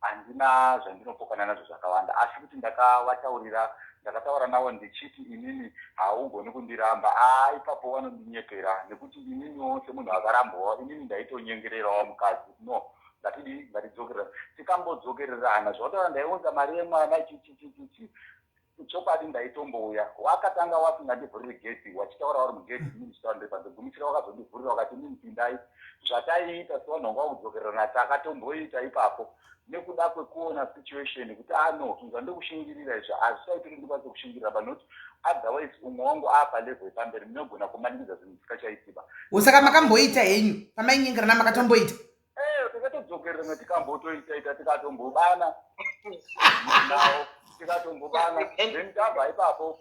handina zvandinopokana nazvo zvakawanda asi kuti ndakavataurira ndakataura navo ndichiti inini haugoni kundiramba a ipapo vanondinyepera nekuti ininiwo semunhu akarambwawo inini ndaitonyengererawo mukadzi no ngatidii ngatidzokererana tikambodzokererana zvataura ndaiunza mari yemwana chichichichichi chokwadi ndaitombouya wakatanga wasingandivhuriri gedhi wachitaura uri mugedhi inini ndichitaura ndiri panze gumisira wakazondivhurira wakati inini pindai zvataiita sevanhu vanga vakudzokererana takatomboita ipapo nekuda kwekuona situation kuti ano ah, zvinhu zvandikushingirira izvi hazvichaiti kuti ndikwanise kushingirira panoti otherwise umwe wangu apa level yepamberi ndinogona kumanikidza zvinhu zvisikachaitiba. Saka makamboita henyu pamainyengerana makatomboita? Eh, takatodzokererana tikambotoitaita tikatombobana nawo tikatombobana then tabva ipapo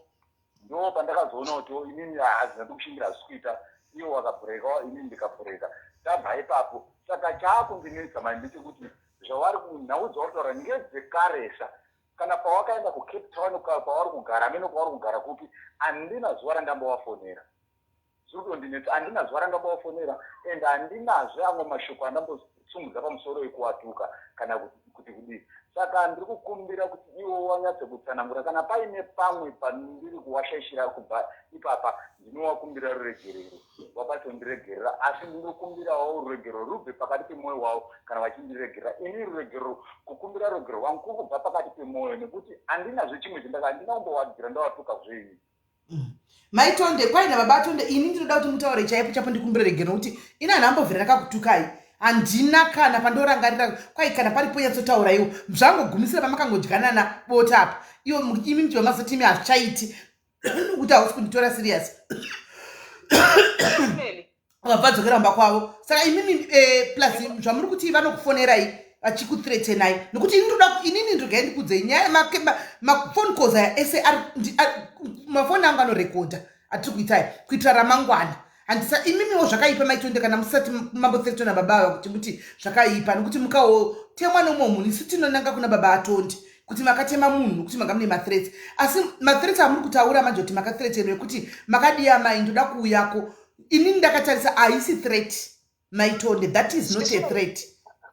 ndo pandakazoona kuti oh, inini hazina ndikushingira hazvisi kuita iwo wakabhureka inini ndikabhureka tabva ipapo. Saka chaakundinetsa mai ndechekuti zvavari nhau dzavari kutaura ngedzekaresa kana pawakaenda kuCape Town kwavari kugara amene kwavari kugara kupi handina zuva randambovafonera zviri kutondinetsa handina zuva randambovafonera and handinazve amwe mashoko andambosumudza pamusoro ekuwatuka kana kuti kudii. Saka ndiri kukumbira kuti iwo wanyatse kutsanangura kana paine pamwe pandiri kuwashaishira kubva ipapa ndinowakumbira ruregerero wakwatondiregerera asi ndinokumbirawo ruregerero rubve pakati pemwoyo wavo kana vachindiregerera ini ruregerero kukumbira ruregerero rwangu kuri kubva pakati pemwoyo nekuti handinazve chimwe chendaka handina kumbowadzira ndawatuka zveini. Maitonde kwaina baba atonde ini ndinoda kuti mutaure chaipo chapo ndikumbire regero nokuti ini handambobvira ndakakutukai handina kana pandorangarira kwai kana paripo nyatsotauraiwo zvangogumisira pamakangodyanana bota apa iwo imi muchibva mazoti imi hazvichaiti nokuti hausi kunditora serious vabva vadzokera mumba kwavo. Saka imimi plus zvamuri kuti vanokufonerai vachikuthreatenai nokuti ini ndoda inini ndogai ndikudzei nyaya mafone calls aya ese mafoni angu anorekodha atiri kuitai kuitira ramangwana handisa imimiwo zvakaipa maitonde kana musati mambothreatena baba ava kuti muti zvakaipa nokuti mukaotemwa nomumwe munhu isu tinonanga kuna baba atondi. kuti makatema munhu kuti manga mune mathreats asi mathreats amuri kutaura manje kuti makathreatenwa ekuti makadiya mai ndoda kuuyako inini ndakatarisa haisi threat maitonde that is not a threat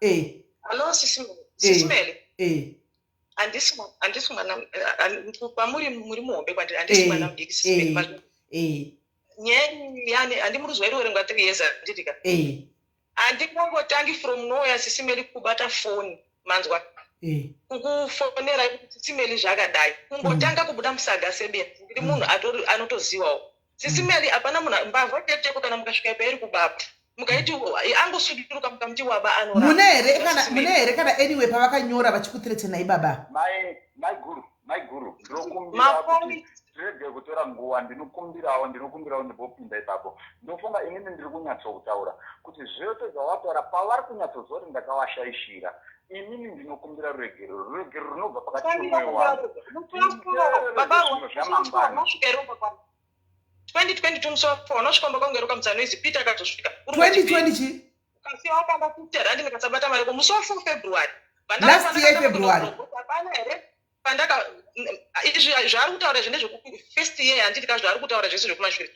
eh. Hello, sisimele eh. Handisi mwana kwamuri, muri muhombe kwandiri, handisi mwana mudiki, sisimele. Nyaya yani handimuri zuva iriwerengwa 3 years, handitika? Handingongotangi from nowhere, sisimeli, kubata foni, manzwa? Kukufonera sisimeli zvakadai, kungotanga kubuda musaga sebenzi. Ndiri munhu anotozivawo, sisimeli. Hapana munhu mbavha teteko. Kana mukasvika pairi kubaba, mukaiti angosuduruka, mukamuti waba, anoramba. Mune here kana mune here kana anyway pavakanyora vachikuthreatenai, baba? Mai guru, mai guru, ndinokumbira Mafoni. kuti tirege kutora nguva. Ndinokumbirawo ndimbopinda ipapo. Ndofunga inini ndiri kunyatsokutaura kuti zvese zvavataura pavari kunyatsoziva kuti ndakavashaishira. Inini ndinokumbira ruregerero, ruregerero runobva pakati pemwoyo wangu. Baba, Zvamangwana. unosvika here umba kwangu 2022 musi wa4? Unosvika umba kwangu here ukamutsa noise? Peter akazosvika. 2020 chi? Ukasiya wakanda 50 rand, ndikasabata mari musi wa4 February. Last year February. Hapana here pandaka izvi zvaari kutaura zvine first year, handiti ka? Zvaari kutaura zvese zvekumashure,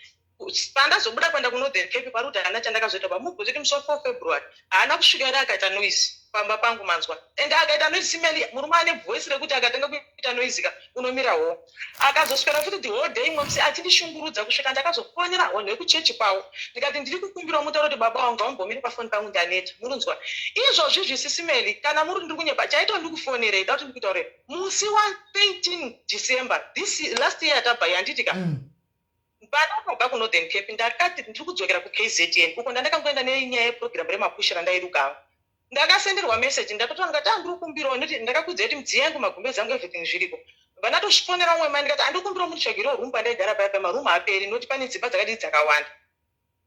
pandazobuda kuenda kuNorthern Cape, pari kuti haana chandakazoita. Pamubvunze kuti musi wa4 February haana kusvika here akaita noise pamba pangu, manzwa? Ende akaita noise, simeli, murume ane voice rekuti akatanga kuita noise ka, unomira ho. Akazoswera futi the whole day imwe musi achindishungurudza kusvika ndakazofonera vanhu vekuchechi kwavo, ndikati ndiri kukumbirawo mutauro kuti baba vangu ngavambomire pafoni pangu, ndaneta. Murunzwa izvozvi zvisisimeli? Kana muri ndiri kunyepa, chaita ndikufonerei, da kuti ndikutaurei musi wa13 December this last year yatabva, handiti ka? Pandakabva kuNorthern Cape, ndakati ndiri kudzokera kuKZN uko ndandakangoenda nenyaya yeprogram remapushi randairukawo. Ndakasenderwa message, ndatotaura, ndikati handiri kukumbirawo nekuti ndakakudzai kuti midziyo yangu, magumbezi angu, everything zviriko. Vandatosvifonera umwe mai, ndikati handikumbirawo munditsvagirewo room pandaigara paya, pamarumu aperi nokuti pane dzimba dzakadii dzakawanda.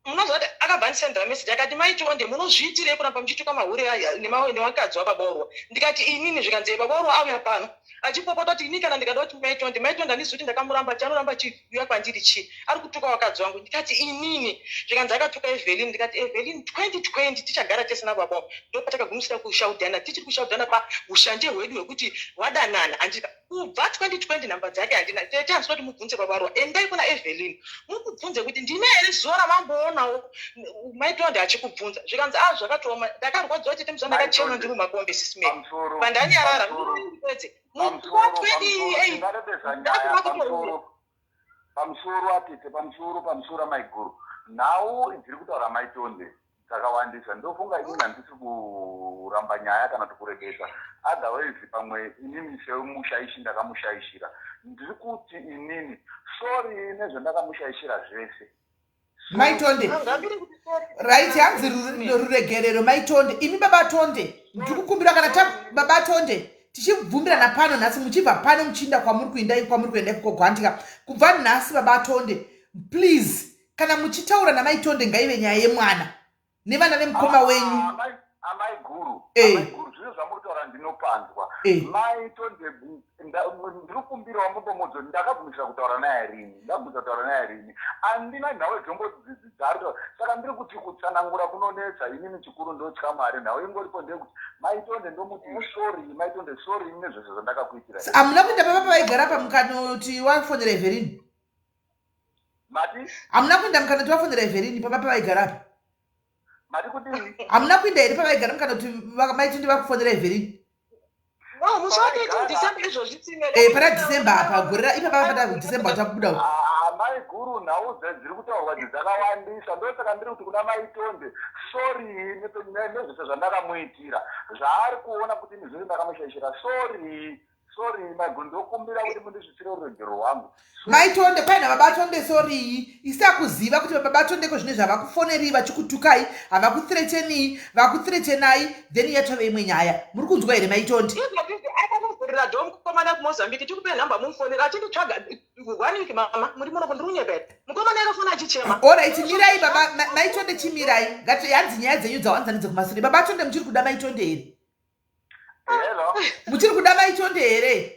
Munoziva kuti akabva andisendera message akati, "Maitonde, munozviitirei kuramba muchituka mahure aya nevakadzi wababaurwa?" Ndikati, "Inini?" Zvikanzi, "Babaurwa auya pano achipopota kuti ini kana ndikada kuti Maitonde, Maitonde, handizivi kuti ndakamuramba chanoramba chiuya kwandiri chii, ari kutuka vakadzi vangu." Ndikati, "Inini?" Zvikanzi, "Akatuka Evelyn." Ndikati, "Evelyn 2020 tichagara tese nababa wangu, ndopatakagumisira kushaudhana, tichiri kushaudhana paushanje hwedu hwekuti wadanana, handika? Kubva 2020 nhamba dzake handina. Tete, handisi kuti mubvunze babarwa, endai kuna Evelyn mukubvunze kuti ndine here zuva ramamboonawo Maitonde achikubvunza." Zvikanzi, "A, zvakatooma." Ndakarwadziwa chete muzuva, ndakachema ndiri mumakombe, sisimei, pandanyarara ndipedze musi wa28. Tingarebesa nyaya. Pamusoro, atete, pamusoro, pamusoro, amaiguru. Nhau dziri kutaura Maitonde dzakawandisa. Ndofunga inini handisi kuramba nyaya kana kuti kurebesa, otherwise pamwe inini semushaishi ndakamushaishira. Ndiri kuti inini sorry nezvandakamushaishira zvese. Maitonde, right, hanzi ruregerero. Maitonde, imi baba Tonde, ndiri kukumbira kana ta baba Tonde tichibvumirana pano nhasi, muchibva pano muchiinda kwamuri kuenda, kwamuri kuenda ikoko gwantika. Kubva nhasi, baba Tonde, please, kana muchitaura naMaitonde, ngaive nyaya yemwana nevana vemukoma wenyu. Amai guru, amai guru, zvino zvamuri kutaura ndinopanzwa. Mai Tonde, ndiri kukumbirawo mumbomudzo. Ndakabvumisira kutaura naye rini? Ndabvumisa kutaura naye rini? Handina nhau dzombodzari. Saka ndiri kuti kutsanangura kunonetsa. Inini chikuru ndotya Mwari. Nhau ingoripo ndeyekuti Maitonde ndomuti sorry, Maitonde, sorry nezvese zvandakakuitira. Hamuna kuenda papa pavaigara pa mukanoti wafonera Everini? Mati? Hamuna kuenda mukanoti wafonera Everini papa pavaigara pa? Mati kudii? Hamuna kuenda here pavaigara mukanoti Maitonde vakufonera Everini? No, musi wa13 December izvozvi tsime. Pana December apa, gore ra ipapa pana December uchabuda. Amai guru, nhau dziri kutaurwa idzi dzakawandisa. Ndosaka ndiri kuti kuna Maitonde sorry nezvese zvandakamuitira, zvaari kuona kuti ini zvese ndakamushaishira. Sorry, sorry, maiguru, ndokumbira kuti mundisvitsire ruregero rwangu. Maitonde, paina baba Tonde, sorry. Isakuziva kuti baba Tondeko zvine zvavakufonerei vachikutukai, havakuthreatenii, vakuthreatenai, then yatove imwe nyaya. Muri kunzwa here, Maitonde? Izvozvizvi akatozorera dho mukomana kuMozambique, tikupe nhamba mumufonera achinditsvaga one week. Mama, muri muno, ndiri kunyepera. Mukomana akafona achichema. Alright, mirai baba Maitonde, chimirai. Ngati hanzi nyaya dzenyu dzawanza ndedzekumasure. Baba Tonde, muchiri kuda Maitonde here? Hello. Muchiri kuda Maitonde here?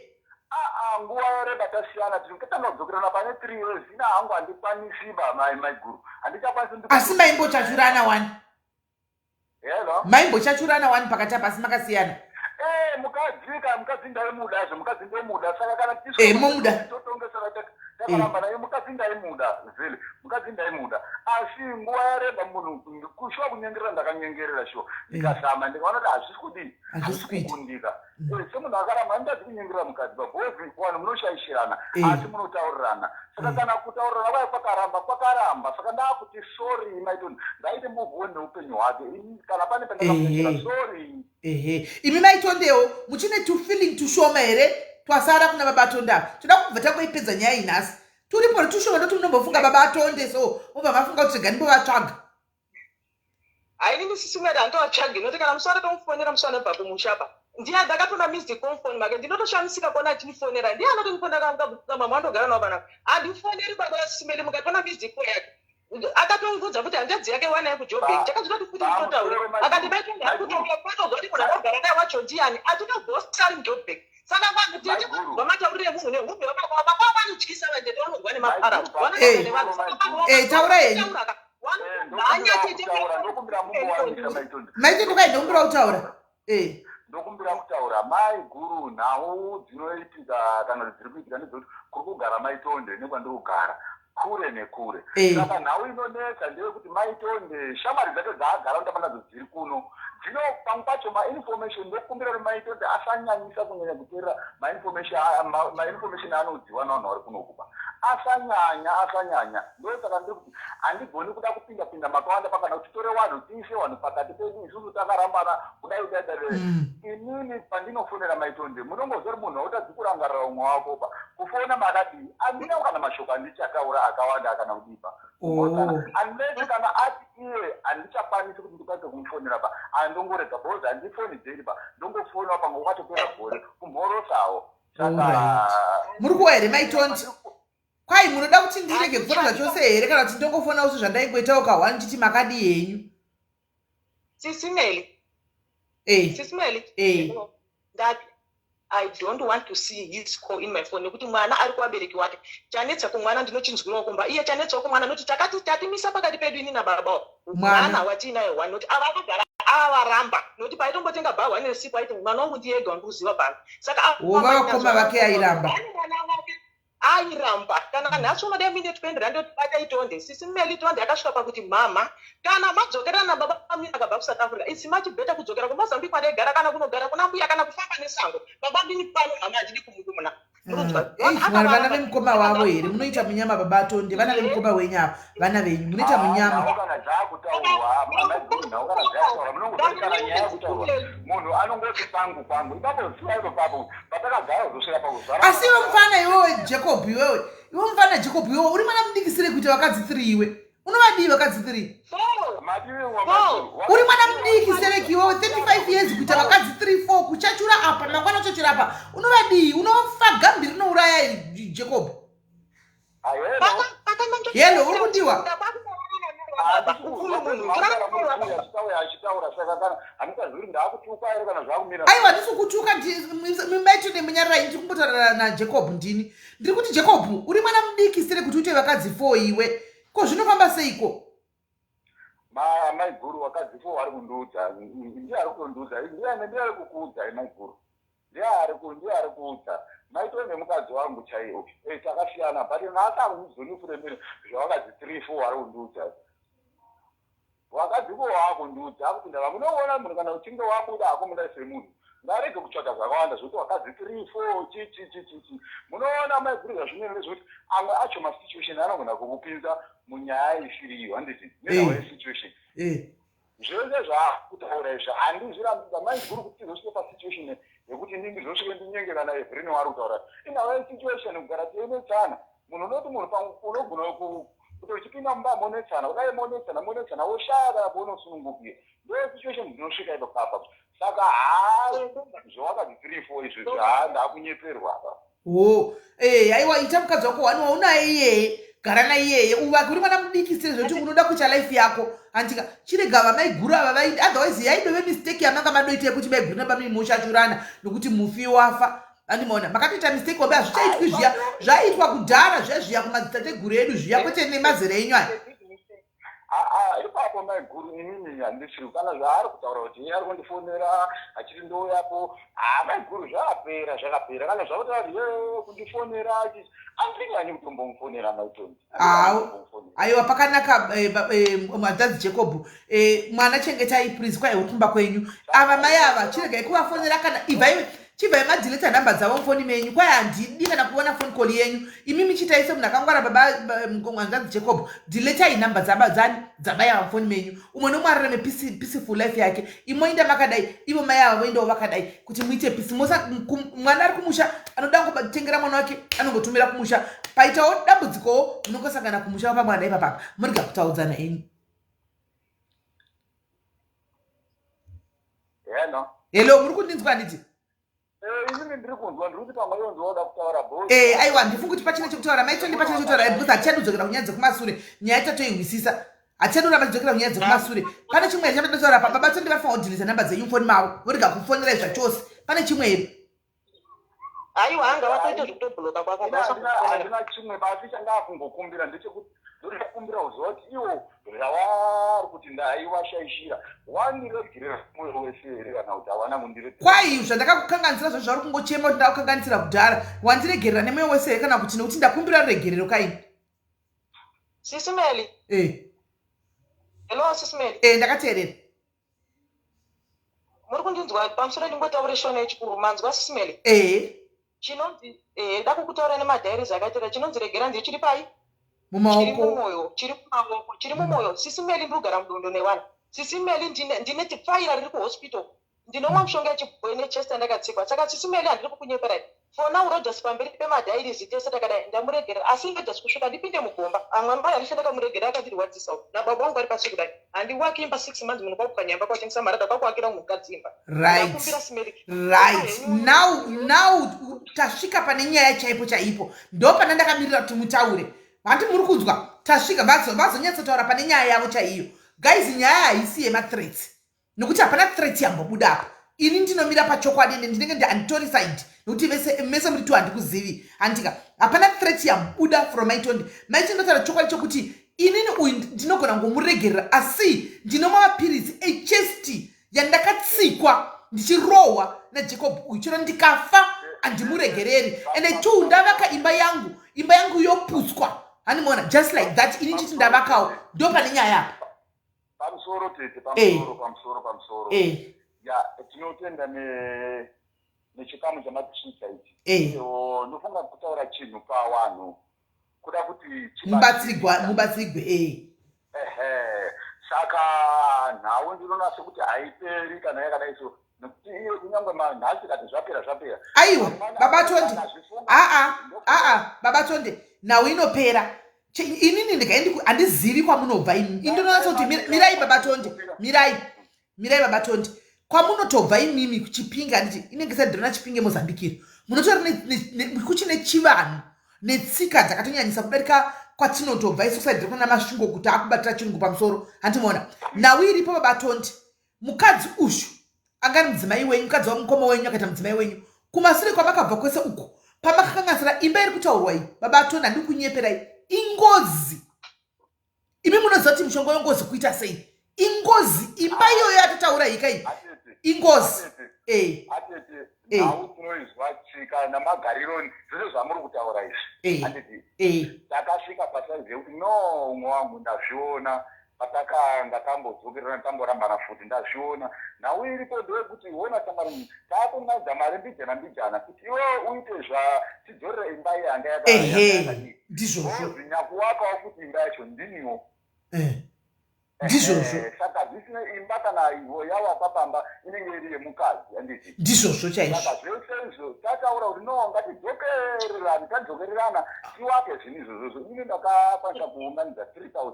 Aa, nguva yareba tasiyana, tinotanga pane 3 years. Ina hangu handikwanisi ba, maiguru, handichakwanisi. Asi maimbochachurana wani? Hello. Maimbochachurana wani pakati apa, asi makasiyana? Eh, mukadzi ka mukadzi ndaimuda zve mukadzi ndomuda saka kana Eh, momuda. totongesera takaramba naye mukadzi ndaimuda vhele mukadzi ndaimuda asi nguva yareba munhu kushuwa kunyengerera ndakanyengerera shuwa ndikazama ndikaona kuti hazvisi kudii Hazvisi kuita. kukundika Eh, semunhu akaramba handitadzi kunyengerera mukadzi pabhozi vanhu munoshaishirana Eh. asi munotaurirana saka kana kutaurirana kwai kwakaramba kwakaramba saka ndaakuti sorry maitoni ngaite move on neupenyu hwake Ini kana pane pandakamuitira Ehe. sorry Ehe. Imi maitondewo muchine tufeeling tushoma here twasara kuna baba Tonde ava. Toda kubva tangoipedza nyaya iyi nhasi. Turipo tushoma ndoti munombofunga baba Tonde so mobva mafunga kuti rega ndimbovatsvaga. Hainini sisi Mary handitovatsvagi nokuti kana musi wandatomufonera musi wandabva kumusha pa ndiye ndakatona missed call mufoni make ndinotoshamisika kuona achinifonera ndiye anotondifonera mama wandogara navo panapa handifoneri baba sisi Mary mukatona missed call yake akatondiudza kuti hanzvadzi yake wanaye kuJoburg chakazvitoti futi nditotaure akati maitondakutouya kwatozwa kuti munhu anogara naye wacho ndiani atinogosa ari muJoburg saka vanhu tete vanzwa mataurire emunhu nehumbe baba vanotyisa vatete vanozwa nemaparadzwa vanogara nevanhu saka vanhu Eh, taura henyu. vanomhanya tete ndokumbira mumbowanisha maitondi Maitondo kai ndokumbira kutaura. Eh. ndokumbira kutaura mai guru nhau dzinoitika kana kuti dziri kuitika ndedzekuti kuri kugara maitonde nekwandiri kugara kure nekure saka nhau inonetsa ndeyekuti maitonde shamwari dzake dzaagara kutamba nadzo dziri kuno dzino pamwe pacho mainformation ndokumbira kuti maitonde asanyanyisa kunyanya kuteerera mainformation anodziwa navanhu vari kuno kuba asanyanya asanyanya ndosaka ndiri kuti handigoni kuda kupinda pinda makawanda pakana kuti titore vanhu tiise vanhu pakati pedu isusu takarambana kudai kudai dai Inini pandinofonera maitonde munongozwa kuti munhu hautadzi kurangarira umwe wako pa kufona makadii handina kana mashoko andichataura akawanda akana kudipa unless kana ati iye handichakwanisi kuti ndikwanise kumufonera pa andongorega because handifoni daily pa ndongofonawo pamwe kwatopera gore kumhorosawo saka Alright. Muri kuwa here maitondi? Kwai munoda kuti ndirege kufona zvachose here kana kuti ndongofonawo sezvandaingoitawo kahwani ndichiti makadii henyu? Sisi Mary Eh. Sisi Mary Eh. ndati I don't want to see his call in my phone nekuti mwana ari kuvabereki wake chanetsa kumwana ndinochinzwirawo kumba iye chanetsawo kumwana nokuti takati tatimisa pakati pedu ini nababa Mwana. mwana watiinaye one nokuti ava akagara avaramba nokuti paitombotenga bhahwa neresipo aiti mwana wangu ndiye ega wandikuziva pano saka Wo vakoma vake airamba. Ane mwana wake airamba kana nhasi unodai muine 20 rand yoti bata itonde sisi Meli tonde akasvika pakuti mama kana madzokerana nababa mini akabva kuSouth Africa it's much better kudzokera kuMozambique kwadaigara kana kunogara kuna mbuya kana kufamba nesango baba mini pano mama handidi kumukumuna. Ei, mwari vana vemukoma wavo here munoita munyama baba Tonde vana vemukoma wenyu ava vana venyu munoita munyama nhau kana dzaakutaurwa maiguru nhau kana dzaakutaurwa munongoziva kana nyaya yakutaurwa munhu anongoti kwangu kwangu ipapo ziva ipo papo patakagara kuzosvika pakuzvara asi iwe mufana iwewe Jacob iwewe iwe mufana Jacob iwewe uri mwana mudikisire kuita vakadzi 3 iwe unovadii vakadzi 3 uri mwana mudiki sereki iwewe 35 years kuita vakadzi 3 4 kuchachura apa mangwana uchachura apa unovadii unofa gambi rinouraya Jacob Hello, uri kundiwa? Achitaura saka kana handikazivi kuti ndaakutukwa here kana zvaakumira Aiwa handisi kutuka maitone munyararai ndiri kumbotaura naJacob ndini ndiri kuti Jacob uri mwana mudiki sere kuti uite vakadzi 4 iwe ko zvinofamba seiko Maiguru wakadzi four vari kundiudza ndiye ari kutondiudza ndiye ndiye ari kukuudzai maiguru ndiye ari ndiye ari kuudza maitove nemukadzi wangu chaiwo Eh, takasiyana but nhasi akuzonifuremere zvavakadzi three four vari kundiudza wakadzi four waakundiudza akupinda vamwe unoona munhu kana uchinge wabuda hakumuda semunhu ngarege kutsvaga zvakawanda zvokuti wakadzi three four chi chi chi chi chi munoona maiguru zvazvinoita ndezvekuti amwe acho masituation anogona kukupinza munyaya isiriyo handiti nenhau yesituation zvese zvaakutaura izvi handizvirambidza maiguru kuti tizosvike pasituation yekuti inini ndizosvike ndinyenge kana Evelyn wari kutaura inhau yesituation kugara teinetsana munhu unoti munhu unogona kuti uchipinda mumba monetsana kudai monetsana monetsana woshaya kana paunosunungukira ndo situation dzinosvika ipo papa saka haa zvawakadzi three four izvi haa ndakunyeperwa apa Wo aiwa ita mukadzi wako wani waunaye iyeye gara naiyeye uvake uri mwana mudiki sere zvekuti unoda kuita life yako handika chirega vamaiguru ava vaindi otherwise yaidove mistake yamanga madoita yekuti maiguru nabamini muchachurana nokuti mufi wafa andimaona makatoita mistake wabe hazvichaitwi zviya zvaiitwa kudhara zviya zviya kumadzitateguru edu zviya kwete nemazera enyu aya. Aa ipapo maiguru inini handisiri kana zvaari kutaura kuti iye ari kundifonera achiti ndouyapo. Haa maiguru zvapera zvakapera kana zvakutaura kuti ye kundifonera achiti andinyanyi kutombomufonera maitondi. Aiwa pakanaka eh, eh, hanzvadzi Jacob eh, mwana chengetai please kwai uri kumba kwenyu ava mai ava chiregai kuvafonera kana ibvai chibvai madeleta nhamba dzavo mufoni menyu kwai handidi kana kuona phone call yenyu imimi chiitai semunhu akangwara baba hanzvadzi Jacob deletai nhamba dzaba dzani dzamai ava mufoni menyu umwe nomwe ararame peaceful life yake imoinda makadai ivo mai ava voendawo vakadai kuti muite peace mosa mwana ari kumusha anoda kutengera mwana wake anongotumira kumusha paitawo dambudzikowo munongosangana kumusha pamwana ipapapa murega kutaudzana imi Hello. Hello, muri kundinzwa handiti? Eh, inini ndiri kunzwa ndiri kuti pamwe iwe ndiwoda kutaura bho. Eh, aiwa ndifunga kuti pachine chekutaura mai Tondi pachine chekutaura eh, because hatichadi kudzokera kunyaya dzekumasure. Nyaya tatoihwisisa. Hatichadi kuramba tichidzokera kunyaya dzekumasure. Pane chimwe here chatinotaura pa baba Tondi vanofanira kudhilisa namba dzenyu mufoni mavo vorega kufonerai zvachose. Pane chimwe here? Aiwa hanga vatoita zvekutobhuloka kwako handina chimwe basi chandakungokumbira ndechekuti ndoda kukumbira kuziva kuti iwo zvavari kuti ndaiwashaishira wandiregerera mwoyo wese here kana kuti hawana kundiregerera kwai zvandakakukanganisira zvo zvauri kungochema kuti ndakakukanganisira kudhara wandiregerera nemwoyo wese here kana kuti nekuti ndakumbira ruregerero kaini Sisi Meli. Eh. Hello Sisi Meli. Eh ndakateerera. Muri kundinzwa pamusoro ndingotaure shona yechikuru manzwa Sisi Meli? Eh. Chinonzi eh ndakukutaura nemadiaries akaitira chinonzi regera ndiye chiri pai? Mumaoko. Chiri mumoyo, chiri mumaoko, chiri mumoyo. Sisi Meli ndiri kugara mudondo newana. Sisi Meli ndine ndine tifaira riri kuhospital. Ndinomwa mushonga yechibhoyi nechest yandakatsikwa. Saka sisi Meli handiri kukunyeperai. For now Rogers pamberi pemadiaries tese takadai ndamuregerera asi Rogers kusvika ndipinde mugomba amwe amai handife ndakamuregerera akandirwadzisa uyu nababa vangu vari pasi kudai handiwaki imba six months munhu kwakupwanya imba kwatengesa marata kwakuakira umwe mukadzi imba right ndakumbira Simeli right now now tasvika pane nyaya chaipo chaipo ndopana ndakamirira kuti mutaure hanti muri kunzwa tasvika vazonyatsotaura pane nyaya yavo chaiyo guys nyaya haisi yemathreats nokuti hapana threat yambobuda apa ini ndinomira pachokwadi ende ndinenge ndi handitori side nokuti vese mese muri two handikuzivi handika hapana threat yambuda from maitondi maiti ndotaura chokwadi chokuti inini uyu ndinogona kungomuregerera asi ndinomwa mapiritsi echesti yandakatsikwa ndichirohwa najacob uyu chero ndikafa handimuregereri ende two ndavaka imba yangu imba yangu yoputswa handimuona just like that ini chiti ndavakawo ndo pane nyaya apa Pamusoro tete, pamusoro, pamusoro, pamusoro. Ya, tinotenda ne nechikamu chamatisvitsa ichi. Iyo ndofunga kutaura chinhu pawanhu kuda kuti mubatsirigwa mubatsirigwe eh. Ehe. Saka nhau ndinoona sekuti haiperi kana yakadai so nekuti iyo kunyange manhasi kati zvapera zvapera. Aiwa, baba Tonde. Aa, aa, baba Tonde, nhau inopera. Inini ndikaendi handizivi kwamunobva imi. Indinonatsa kuti mirai baba Tonde, mirai. Mirai baba Tonde. Kwamunotobva imimi kuChipinge handiti inenge isati ndinoona Chipinge Mozambique iri. Munotori kuchine chivanhu netsika dzakatonyanyisa kudarika kwatinotobva isu kusaidhira kuna Masvingo kuti akubatira chirungu pamusoro. Handimoona. Nhau iripo baba Tonde. Mukadzi uyu anga ari mudzimai wenyu, mukadzi wamukoma wenyu akaita mudzimai wenyu. Kumasure kwamakabva kwese uku pamakakanganisira imba iri kutaurwa iyi baba Tony handiri kunyeperai ingozi. Imi munoziva kuti mushonga wengozi kuita sei? Ingozi imba iyoyo yatotaura iyi kai ingozi. Eh. Eh. Nhau tinoizwa tsika namagariro zvese zvamuri kutaura izvi. Eh. Handiti. Eh. Takasvika pasaizi yekuti no umwe wangu ndazviona patakanga tambodzokerana tamborambana futi ndazviona nhau iripo ndeyekuti hona shamwari takungaidza mari mbijana mbijana kuti iwe uite zvatidzorere imba iye yanga ehe ndizvozvo nyakuwakawo futi imba yacho ndiniwo eh, ndizvozvo saka zvisina imba kana ivo yawakwa pamba inenge iri yemukadzi handiti ndizvozvo chaizvo saka zvese izvo tataura kuti no ngatidzokererane tadzokererana tiwake zvinhu izvozvozvo ini ndakakwanisa kuunganidza 3000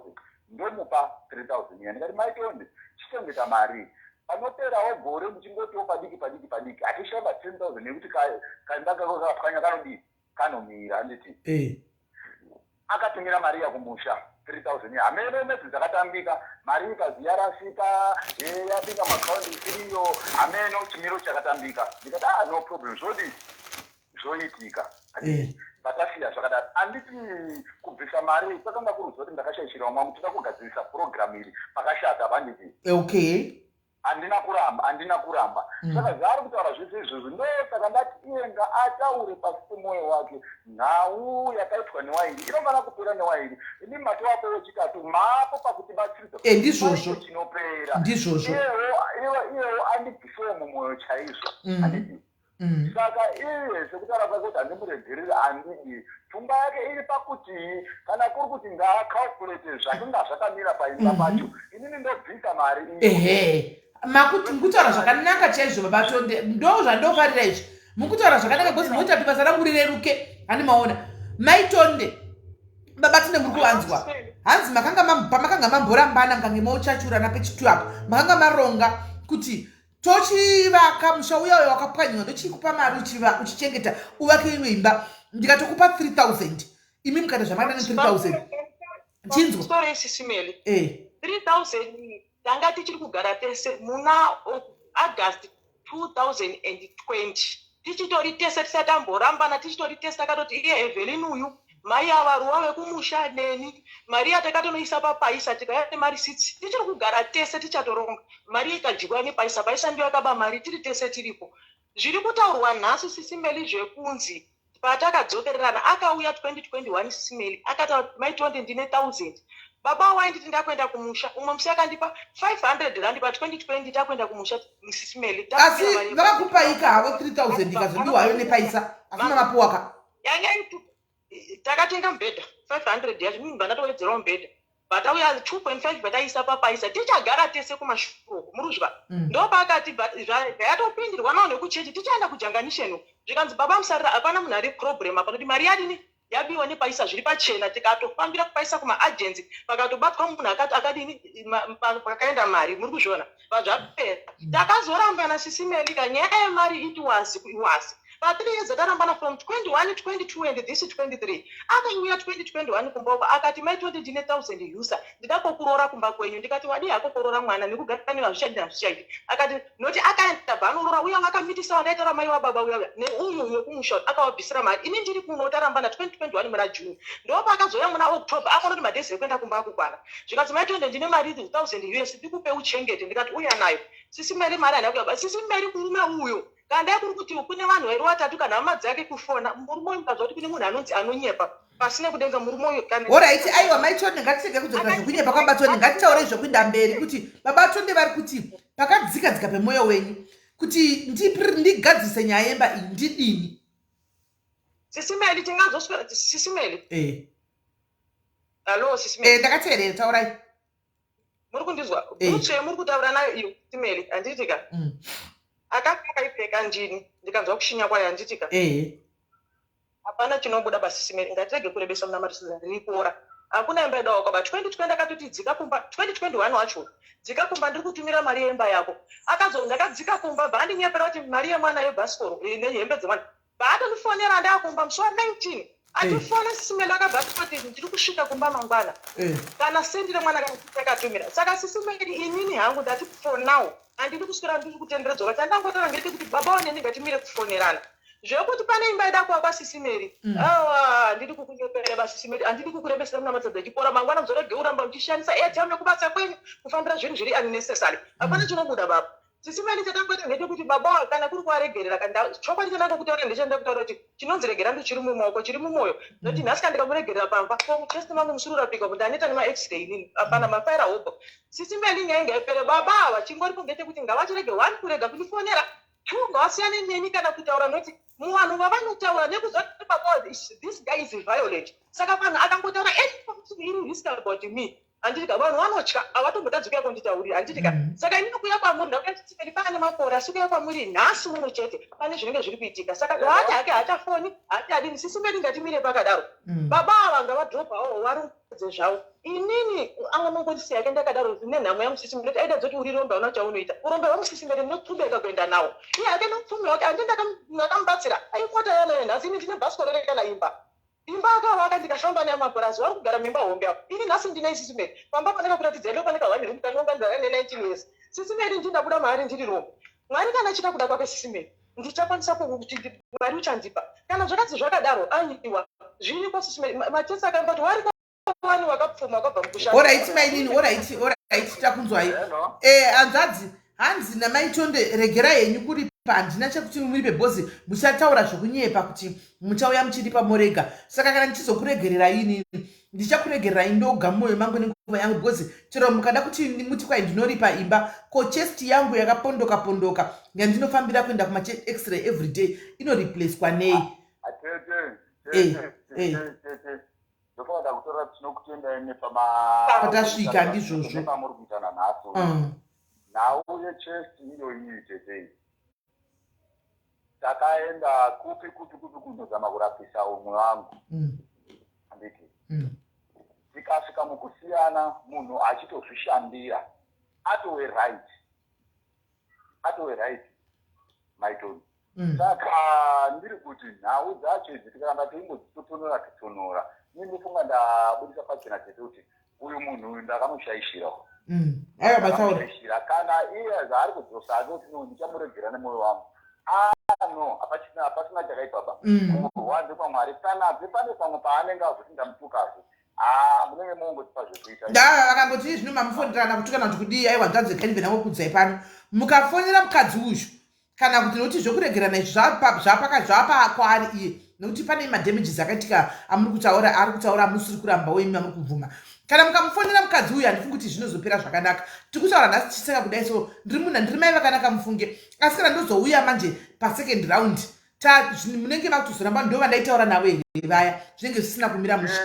ndomupa 3000 iya ndikati mai Tonde chichengeta mari panoperawo gore muchingotiwo padiki padiki padiki hatishamba 10000 nekuti kaimba kako kakapwanya kanodii kanomira handiti eh. akatumira mari iya kumusha 3000 iya hameno mesi dzakatambika mari ikazi yarasika eh, yapinda maakaundi isiriyo hameno chimiro chakatambika ndikati ah no problem zvodii zvoitika eh. Vatasiya zvakadaro. Handiti kubvisa mari kwakanga kuri kuziva kuti ndakashaishira vamwe vangu, toda kugadzirisa purogiramu iri pakashata handiti? Okay. Handina kuramba, handina kuramba. Saka zvaari kutaura zvese izvozvo ndosaka ndati iye ngaataure pasi pemwoyo wake. Nhau yakaitwa newaini inofanira kupera newaini. Imi matovapo wechitatu maapo pakutibatsiridza Eh, ndizvozvo. paite chinopera. Ndizvozvo. Iyewo iwe- iyewo andibvisewo mumwoyo chaizvo. Handiti? Saka iye sekutaura kwake kuti handimuregereri handidi. Pfungwa yake iri pakutii kana kuri kuti ngaacalculate zvakanga zvakamira paimba pacho inini ndobvisa mari iyo. Ehe. Makuti mukutaura zvakanaka chaizvo baba Tonde. Ndo zvandofarira izvi. Mukutaura zvakanaka because munoita kuti basa rangu rireruke. Handi maona. Mai Tonde. Baba Tonde muri kuvanzwa. Hanzi makanga pamakanga mamborambana mukange mochachurana pechitu apo. Makanga maronga kuti tochivaka musha uya uya wakapwanyiwa ndochikupa mari uchichengeta uvake imwe imba ndikatokupa 3000 imi mukaita zvamada ne 3000 chinzwa Sorry, Sisi Meli. Eh. 3000 tanga tichiri kugara tese muna August 2020 tichitori tese tisati tamborambana tichitori tese takatoti iye Evelyn uyu mai ava ruwa vekumusha neni mari yatakatonoisa papaisa tikauya nemarisitsi tichiri kugara tese tichatoronga mari ikadyiwa nepaisa paisa ndiyo yakaba mari tiri tese tiripo zviri kutaurwa nhasi Sisi Meli zvekunzi patakadzokererana akauya 2021 Sisi Meli akataura kuti mai Tonde ndine 1000 baba wainditi ndakuenda kumusha umwe musi akandipa 500 rand pa 2020 takuenda kumusha Sisi Meli asi vakakupaika havo 3000 ikazodiwayo nepaisa asi mamapuwa ka yanga takatenga mubhedha 500 yacho mimba ndatowedzerawo mubhedha but auya 2.5 bataisa papaisa tichagara tese kumashure uko muruzva ndopaakati yatopindirwa nawo nekuchechi tichaenda kujanganisheni zvikanzi baba musarira hapana munhu ari problem apa kuti mari yadini yabiwa nepaisa zviri pachena tikatofambira kupaisa kumaagency pakatobatwa munhu akati akadini pakaenda mari muri kuzviona pazvapera takazorambana Sisi Meli ka nyaya yemari it was was pa 3 years takarambana from 21 22 and this 23 akauya 2021 kumba uko akati mai 20 ndine 1000 usa ndida kokuroora kumba kwenyu ndikati wadii hako kuroora mwana nekugara newe hazvichaidi hazvichaidi akati noti akaenda bva anoroora uya vakamitisa wandaitaura mai wababa uya uya neuyu wekumusha akawabvisira mari ini ndiri kuno tarambana 2021 muna June ndopaakazouya muna October akaona kuti madhezi ekuenda kumba akukwana zvikanzi mai 20 ndine mari 1000 US ndikupe uchengete ndikati uya nayo Sisi Mary mari haina kuya Sisi Mary murume uyo kana dai kuri kuti kune vanhu vairi vatatu kana hama dzake kufona murume uyu mukazwa kuti kune munhu anonzi anonyepa pasina kudenga murume uyu kana Alright, aiwa mai Tonde ngatirege kudzokera zvekunyepa kwababa Tonde ngatitaurei zvekuenda mberi kuti baba Tonde vari kuti pakadzika dzika pemwoyo wenyu kuti ndigadzise nyaya yemba iyi ndidini Sisi Meli tingazoswera Sisi Meli eh Hello Sisi Meli eh ndakateerera taurai muri kundizwa bhutsu yamuri kutaura nayo iyo Sisi Meli handiti ka akanga akaipfeka ndini ndikanzwa kushinya kwayo handiti ka hapana chinobuda paSisi Meli ngatirege kurebesa munamato riri kuora hakuna imba yedu wakaba 2020 akatoti dzika kumba 2021 wacho dzika kumba ndiri kutumira mari yemba yako akazo ndakadzika kumba bva andinyepera kuti mari yemwana yebhasikoro nehembe dzemwana Paakandifonera ndakumba musi wa 19 atifona Sisi Meli akabva atoti ndiri kusvika kumba mangwana kana sendi remwana kana takatumira saka Sisi Meli inini hangu ndati for now handidi kuswera ndiri kutenderedzwa chandangotaura ndechekuti baba waneni ngatimire kufonerana zvekuti pane imba ida kuvakwa Sisi Meli awa handidi kukunyepera baSisi Meli handidi kukurebesera muna matadza echikora mangwana muzorege uramba muchishandisa airtime nekubasa kwenyu kufambira zvinhu zviri unnecessary hapana chinobuda baba Sisi Meli chatangoita ndechekuti baba kana kuri kuvaregerera kana chokwadi chandangokutaura ndechanda kutaura kuti chinonzi regera ndochiri mumaoko chiri mumoyo noti nhasi kana ndikamuregerera pamba chest mangu musuri urapika kuti aneta nema-x-ray inini hapana mafaira hobho Sisi Meli nyaya ingaipere baba ava chingoripo ndechekuti ngavachirege one kurega kundifonera two ngavasiyane neni kana kutaura noti muvanhu vavanotaura nekuziva kuti baba this guy is violent saka vanhu akangotaura anything iri risk about me handiti ka vanhu vanotya havatombotadzi kuya kunditaurira handiti ka saka inini kuya kwamuri ndakuya Sisi Meli pane makore asi kuya kwamuri nhasi uno chete pane zvinenge zviri kuitika saka haati hake haachafoni haati adini Sisi Meli ngatimire pakadaro baba ava ngavadhobhawo varongedze zvavo inini anganongondisiya yake ndakadaro nenhamo yangu Sisi Meli aida dzoti uri rombe hauna chaunoita urombe hwangu Sisi Meli ndinochubeka kuenda nawo iye hake neupfumi hwake handi ndakamubatsira aimota yanayo nhasi ini ndine bhasikoro rekana imba Imba akavaka ndikafamba nayo mapurazi vari kugara muimba hombe avo ini nhasi ndine Sisi Mary pamba pandakakuratidzai ndopane kahwani room kanounganidzana ne 19 years Sisi Mary ndini ndabuda maari ndiri rombe Mwari kana achida kuda kwake Sisi Mary ndichakwanisa kuti Mwari uchandipa kana zvakanzi zvakadaro aiwa Zviriko machesi akaimba kuti wariko wani wakapfuma wakabva mukushanda. Alright mainini, alright, alright, takunzwai. Eh, hanzvadzi, hanzi namaitonde regerai henyu kuripa, handina chekuti muripe bhozi muchataura zvokunyepa kuti muchauya muchiripa morega. Saka kana ndichizokuregererai inini, ndichakuregererai ndoga mumwoyo mangu nenguva yangu because chero mukada kuti muti kwai ndinoripa imba, ko chest yangu yakapondoka pondoka yandinofambira kuenda kuma x-ray everyday inoreplacwa nei? Tete, tete, ndofanira kutora tinokutendai nepama Patasvika, ndizvozvo. Nepamuri kuita nanhasi. Nhau yechest iyoyi, tete, takaenda kupi kupi kupi kundozama kurapisa umwe wangu, handiti? Tikasvika mukusiyana, munhu achitozvishandira, atove right, atove right, maitoni. Saka ndiri kuti nhau dzacho idzi tikaramba teingodzitotonora totonora, ini ndofunga ndabudisa pachena, tete, kuti uyu munhu uyu ndakamushaishira. Aiwa, mataura. Ndakamushaishira. Kana iye zvaari kudzosa ake kuti no, ndichamuregera nemwoyo wangu, ano hapachina, hapasina chakaipa ba. Kurwa ndekwamwari. Kanazve pane pamwe paanenge azoti ndamutukazve, haa, munenge mongotipa zvekuita. Ndaa vakangoti zvino mamufonerana kuti kana kuti kudii. Aiwa nzvadzi, kanibve nangokudzai pano, mukafonera mukadzi uyu kana kuti, nokuti zvekuregerana izvi zvapa kwaari iye, nokuti pane madamages akaitika amuri kutaura, ari kutaura, amusiri kurambawo imi amuri kubvuma. Kana mukamufonera mukadzi uyu, handifungi kuti zvinozopera zvakanaka. Tiri kutaura nhasi tichiseka kudai, so ndiri munhu, ndiri mai vakanaka, mufunge. Asi kana ndozouya manje pasecond round, munenge makutozoramba ndo vandaitaura navo here vaya, zvinenge zvisina kumira mushe.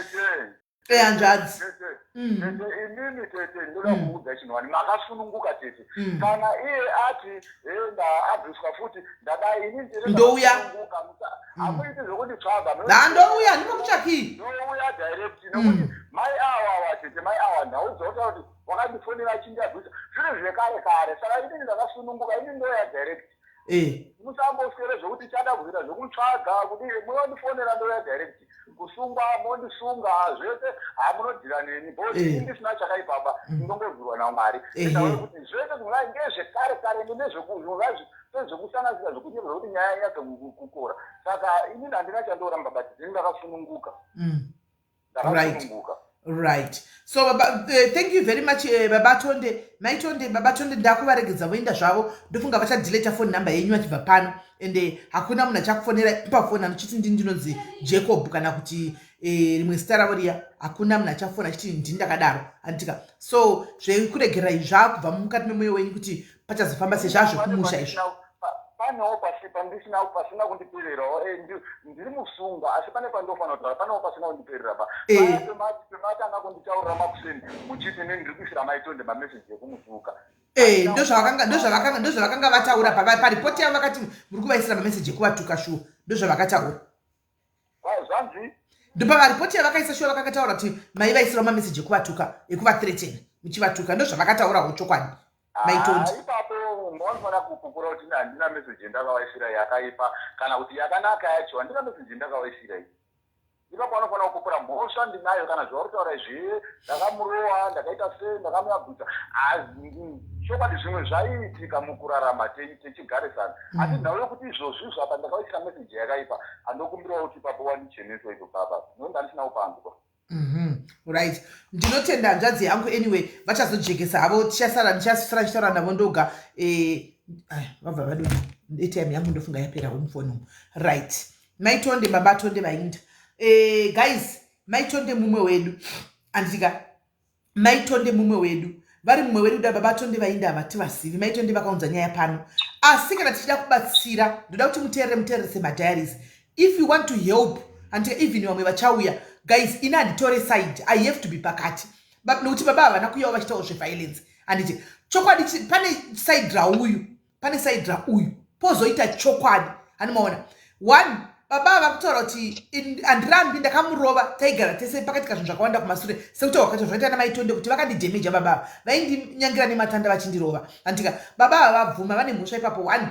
Tete. Hanzvadzi. Tete. Tete, inini tete ndoda kuudza chinhu wani, makasununguka tete. Kana iye ati enda abviswa futi, ndadai inini tete. Ndouya. Ndakasununguka. Hamuiti zvokunditsvaga. Ndandouya, ndinokutsvakii. Ndouya direct, nekuti mai awa awa, tete, mai awa ndaudza kutaura kuti wakandifonera achindiabvisa zvinhu zvekare kare. Saka inini ndakasununguka, inini ndouya direct. Musamboswere zvokuti chada kuzoita zvokutsvaga kuti munondifonera, ndouya direct. Kusungwa mondisunga, zvese hamunodhira neni because ini ndisina chakaipapa, ndinongorwirwa namwari. Nditaure kuti zvese zvingai ngezvekare kare nezvekusanganisira zvekunyora zvokuti nyaya inyatso kukora. Saka inini handina chandoramba, but ini ndakasununguka. Ndakasununguka. Right, so baba, thank you very much, baba Tonde, maitonde, baba Tonde, ndakuvaregedza voenda zvavo. Ndofunga vachadeleta phone number yenyu vachibva pano, ende hakuna munhu achakufonera pafoni anochiti ndini ndinonzi Jacob kana kuti rimwe zita ravo riya. Hakuna munhu achafona achiti ndini ndakadaro, handitika? So zvekuregerera izvi zvakubva mukati memwoyo wenyu kuti pachazofamba sezvazvekumusha izvo. Panewo pasi pandisina pasina kundipererawo. Ndiri musungwa, asi pane pandofanira kutaura, panewo pasina kundiperera pa pematanga kunditaurira makuseni muchiti inini ndiri kuisira maitonde mameseji ekumutuka. Ndozvavakanga vataura paripoti yavo, vakati muri kuvaisira mameseji ekuvatuka. Shuwa, ndozvavakataura. Zvanzi? Ndopavaripoti yavakaisa, shuwa, vakakataura kuti maivaisirawo mameseji ekuvatuka, ekuvathreaten, muchivatuka. Ndozvavakataurawo chokwadi, maitondi. Ah, ipapo vanofanira kupupura kuti ini handina meseji yandakavaisira yakaipa kana kuti yakanaka yacho. Handina meseji yandakavaisira iyi. Ipapo vanofanira kupupura. Mhosva ndinayo kana zvauri kutaura izvi, ndakamurowa, ndakaita sei, ndakamuyabvisa. Chokwadi zvimwe zvaiitika mukurarama tichigarisana, asi nhau yokuti izvozvi izvo apa ndakavaisira meseji yakaipa, handokumbirawo kuti ipapo wandichenesa ipo papa, nokuti handisina kupanzwa. Right, ndinotenda hanzvadzi yangu. Anyway, vachazojekesa havo, tichasara, ndichasara ndichitaura navo ndoga. Vabva vadona airtime yangu, ndofunga yapera mufoni umu. Right, maitonde, baba Tonde vainda. Guys, maitonde mumwe wedu, andika? Maitonde mumwe wedu, vari mumwe wedu da. Baba Tonde vainda havativazivi. Maitonde vakaunza nyaya pano, asi kana tichida kubatsira, ndoda kuti muteerere, muteererese madiaries if you want to help, andika? Even vamwe vachauya, guys, ini handitore side, I have to be pakati, nokuti baba havana kuuyawo vachitawo zveviolence, handiti? Chokwadi pane side rauyu, pane side rauyu, pozoita chokwadi, handimaona? One, baba ava kutaura kuti handirambi ndakamurova, taigara tese, pakatika zvinhu zvakawanda kumasure, sekuti wakaita zvakaita namaitonde kuti vakandidhemeja baba ava, vaindinyangira nematanda vachindirova, handika? Baba ava vabvuma vane mhosva ipapo. One,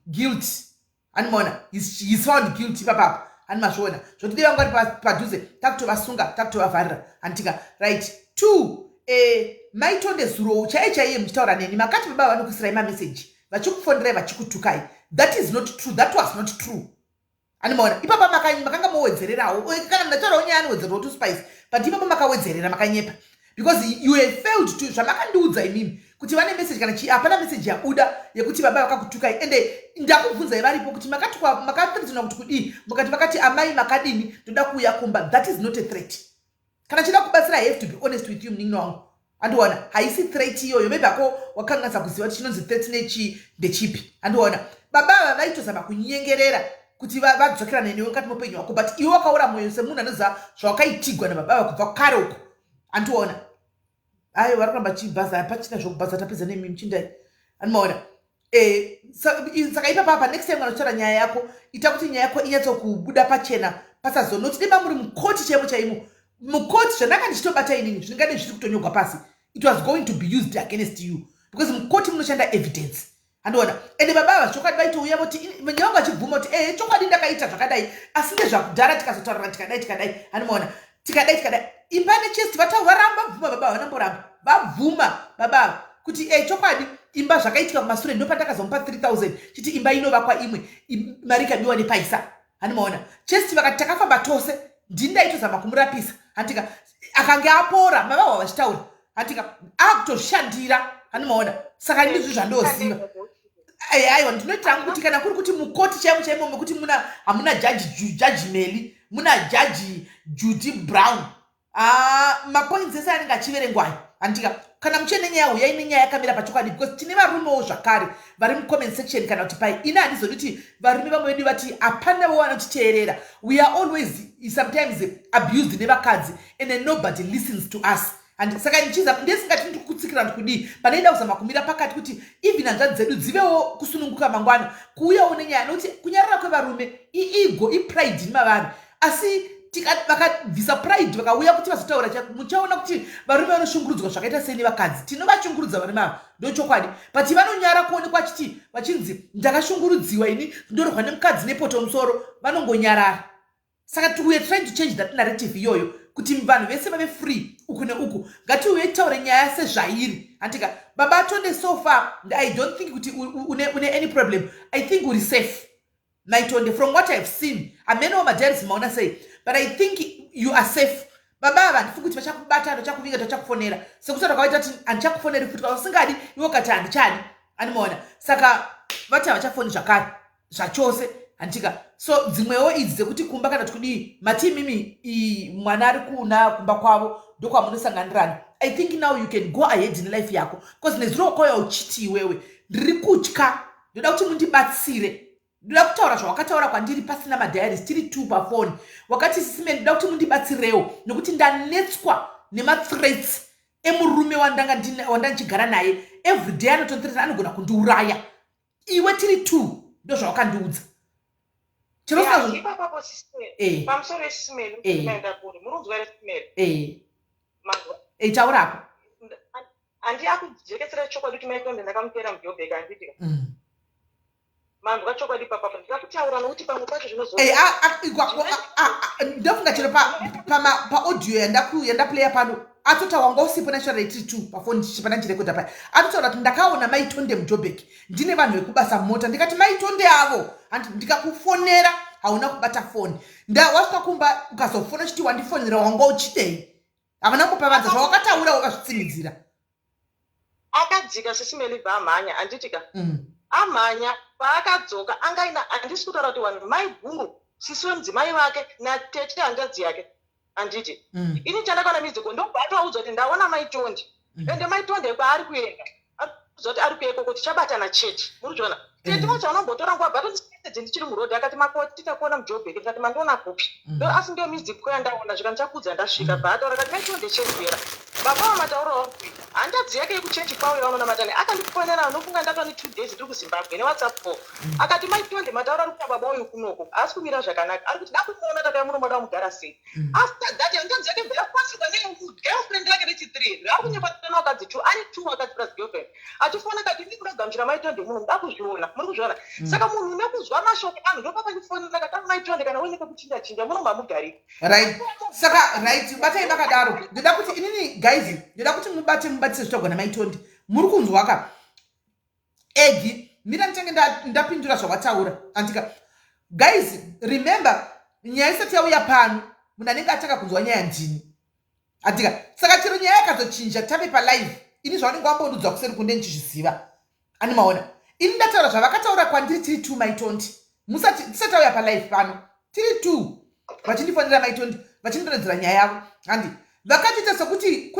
guilt, handimaona? He's found guilty ipapapa, handimazviona? Zvoti dei vanga vari padhuze, takutovasunga, takutovavharira, handitika? Right, two, maitonde, zuro chaiye chaiye muchitaura neni makati baba vanokuisirai mameseji, vachikufonderai, vachikutukai. That is not true, that was not true. Animaona ipapa makanga mowedzererawo, kana ndataurawo nyaya anowedzererawo to spice, but ipapa makawedzerera, makanyepa because you have failed to zvamakandiudza imimi kuti vane message kana chii. Hapana message yabuda yekuti baba vakakutukai. Ende ndakubvunzai varipo kuti makatukwa, makathreatenwa kuti kudii? Mukati vakati, "Amai, makadini? Ndoda kuuya kumba." That is not a threat. Kana chida kubatsira, I have to be honest with you, munin'ina wangu. Andiona haisi threat iyoyo. Maybe ako wakanganisa kuziva kuti chinonzi threat nechii ndechipi. Andiona baba ava vaitozama kunyengerera kuti vadzokerane newe mukati meupenyu hwako, but iwe wakaura mwoyo semunhu anoziva zvawakaitigwa nababa ava kubva kare uko. Andiona aiwa, vari kuramba chibhaza, hapachina zvokubhaza, tapedza nemi muchindai. Andimaona saka ipapa apa, next time kana uchitaura nyaya yako, ita kuti nyaya yako inyatsokubuda pachena, pasazonoti dema muri mukoti chaimo chaimo. Mukoti zvandanga ndichitobata inini zvingadai zviri kutonyorwa pasi, it was going to be used against you because mukoti munoshanda evidence. Andiona ende baba ava chokwadi vaitouya voti venye vangu vachibvuma kuti, "Ehe, chokwadi ndakaita zvakadai, asi ndezvakudhara, tikazotaurana tikadai tikadai." Andimaona tikadai tikadai, imba nechest vataura, varamba bvuma. Baba vanamboramba, vabvuma baba ava kuti, "E, chokwadi imba zvakaitika kumasure, ndopandakazomupa 3000 chiti imba inovakwa imwe, mari ikabiwa nepaisa." Handimaona chest vakati, "Takafamba tose, ndini ndaitozama kumurapisa." Handika akange apora, mavahwa vachitaura, handika akutoshandira. Handimaona saka ndizvo zvandoziva. Aiwa, ndinoita hangu kuti kana kuri kuti mukoti chaimo chaimo mekuti muna hamuna jaji Meli, muna Jaji Judy Brown. Ah, mapoints ese anenge achiverengwayo. Handika kana muchine nenyaya, uyai nenyaya yakamira pachokwadi, because tine varumewo zvakare vari mucomment section kana kuti pai. Ini handizodi kuti varume vamwe vedu vati hapana vo vanotiteerera. We are always sometimes abused nevakadzi and nobody listens to us. And saka ndichiza ndesingati ndikutsikira ndikudii, panoida kuzama kumira pakati kuti even hanzvadzi dzedu dzivewo kusununguka mangwana kuuyawo nenyaya, nokuti kunyarara kwevarume iego, ipride mavari. Asi vakabvisa pride vakauya kuti vazotaura, muchaona kuti varume vanoshungurudzwa zvakaita sei nevakadzi. Tinovashungurudza varume ava, ndochokwadi, but vanonyara kuonekwa achiti vachinzi, "Ndakashungurudziwa ini, ndorwa nemukadzi nepoto musoro." Vanongonyarara. Saka we are trying to change that narrative iyoyo kuti vanhu vese vave free uku neuku. Ngatiuye titaure nyaya sezvairi. Handika baba Tonde, so far I don't think kuti une any problem. I think uri safe, Maitonde, from what I've seen. Amenewo madiaries maona sei, but I think you are safe. Baba ava handifungi kuti vachakubata, vachakuvinga, vachakufonera sekutaura kwavaita kuti handichakufoneri futi. Kana usingadi iwe ukati handichadi, animaona saka vati havachafoni zvakare zvachose. Handika so dzimwewo idzi dzekuti kumba kana kuti kudii, mati imimi mwana ari kuna kumba kwavo ndokwamunosanganirana. I think now you can go ahead nelife yako, because nezuro wakauya uchiti iwewe, "Ndiri kutya, ndoda kuti mundibatsire." Ndoda kutaura zvawakataura kwandiri pasina madiaries, tiri two pafoni. Wakati, "Sisime, ndoda kuti mundibatsirewo nokuti ndanetswa nemathreats emurume wandanga wandandichigara naye. Every day anotonthreata, anogona kundiuraya." Iwe tiri two, ndo zvawakandiudza. Chero Yeah, ipapapo sisimeli, pamusoro esisimeli, maenda kure, muri kunzwa here sisimeli? Eh. Manzwa? Eh, taurako. Handi akujekesera chokwadi kuti Maitonde ndakamutera muJobheka, handitika? Manzwa chokwadi ipapapo, ndikakutaura nokuti pamwe pacho zvinozo Eh, ndofunga chero paaudio yandaplaya pano atotaura, wanga usipo natural tiri two pafoni pana ndichirekodha paya. Atotaura kuti, "Ndakaona Maitonde muJobek, ndine vanhu vekubasa mota, ndikati Maitonde avo." Handi ndikakufonera, hauna kubata foni. Wasvika kumba ukazofona uchiti wandifonera, wanga uchidei? Havana kupavanza zvawakataura, wakazvitsimidzira. Akadzika sisimeli bva amhanya, handitika? Amhanya, paakadzoka angaina, handisi kutaura kuti vanhu, mai guru, sisi wemudzimai wake natete hanzvadzi yake, handiti? Ini chandakaona midziko, ndobva atovaudza kuti ndaona Maitondi. Ende Maitonde kwaari kuenda, akuudza kuti ari kuenda ikoko, tichabatana chechi, muri kuchiona tete wacho anombotora nguva bva tondimessage ndichiri murodhi, akati, "Makoti, takuona muJobheki." Ndikati, "Mandiona kupi?" Ndo asi ndiyo music yandaona, zvika ndichakudza ndasvika. Bva ataura akati, "Maitonde chezera baba vamataura vari kuita." Hanzvadzi yake yekuchechi kwavo yavanonamatani akandifonera, nofunga ndatova ne2 days ndiri kuZimbabwe, neWhatsApp call, akati, "Maitonde, mataura ari kuita baba uyu kunoko haasi kumira zvakanaka, ari kuti dakumuona, takauya muno, mada kumugara sei?" After that hanzvadzi yake bva yakwasirwa negirlfriend yake rechi3, ari kunyepa vakadzi two, ari two vakadzi plus girlfriend, achifona kati, "Ndiri kuda kugamuchira Maitonde muno, muda kuzviona." Muri kuzviona? Saka munhu une kuzwa mashoko anhu ndopapachifonera kati, "Maitonde, kana uine kwekuchinja chinja muno mamugariki." Right, saka right, batai vakadaro. Ndoda kuti inini, guys, ndoda kuti mubate, mubatise zvitagwa naMaitondi. Muri kunzwa ka? Egi, mira ndichange ndapindura zvawataura. Andika Guys, remember, nyaya isati yauya pano, munhu anenge atanga kunzwa nyaya ndini, andika? Saka chero nyaya yakazochinja tave palive, ini zvavanenge vambondudzwa kuseri kunde ndichizviziva. Ani maona, ini ndataura zvavakataura kwandiri tiri two, Maitondi, musati tisati tauya palive pano, tiri two, vachindifonera Maitondi, vachindoredzera nyaya yavo. Handi vakatiita sekuti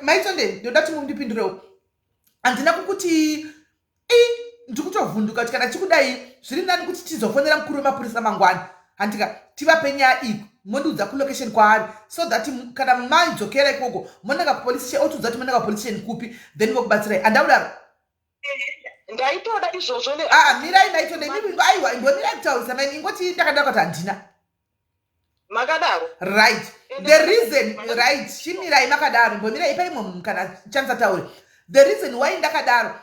Maitonde, ndoda kuti mundipindurewo. Handina kukuti i ndiri kutovhunduka kuti kana chikudai zviri nani kuti tizofonera mukuru wemapurisa mangwana, handika? Tivape nyaya iyi, mondiudza kulocation kwaari, so that kana maidzokera ikoko monanga kupolice station, otiudza kuti monanga kupolice station kupi, then vokubatsirai. Handakudaro. Ndaitoda izvozvo. Aa, mirai, Maitonde, imimi, aiwa, imbomirai kutaurisa maini. Ingoti ndakadaro kuti handina. Makadaro. Right, the reason, right, chimirai makadaro, imbomirai, ipai imwe munhu kana chance taure. The reason why ndakadaro,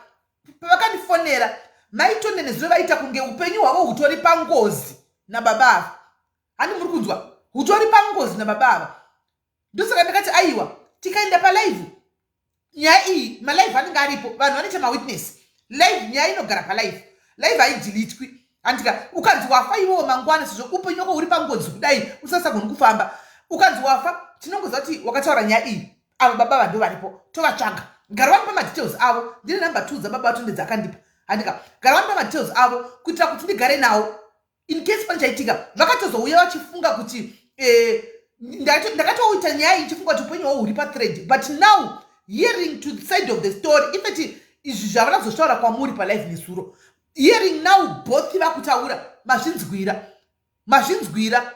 pavakandifonera Maitonde nezuro, vaita kunge upenyu hwavo hutori pangozi nababa ava. Handi muri kunzwa? Hutori pangozi nababa ava. Ndosaka ndakati aiwa, tikaenda palive nyaya iyi, malive anenge aripo, vanhu vanoita mawitness live, nyaya inogara palive, live haidelitwi, handika? Ukanzi wafa iwewo mangwana, sezvo upenyu wako huri pangozi kudai, usasagoni kufamba, ukanzi wafa, tinongoziva kuti wakataura nyaya iyi. Ava baba vando varipo, tovatsvaga. Gara vanipa madetails avo. Ndine number two dzababa Tonde dzakandipa, handika? Gara vanipa madetails avo kuitira kuti ndigare nawo in case pane chaitika. Vakatozouya vachifunga kuti ndakatoita nyaya iyi ichifunga kuti upenyu hwavo huri pathreat, but now hearing to the side of the story, in fact izvi zvavana kuzozvitaura kwamuri palive nesuro, hearing now both vakutaura, mazvinzwira, mazvinzwira.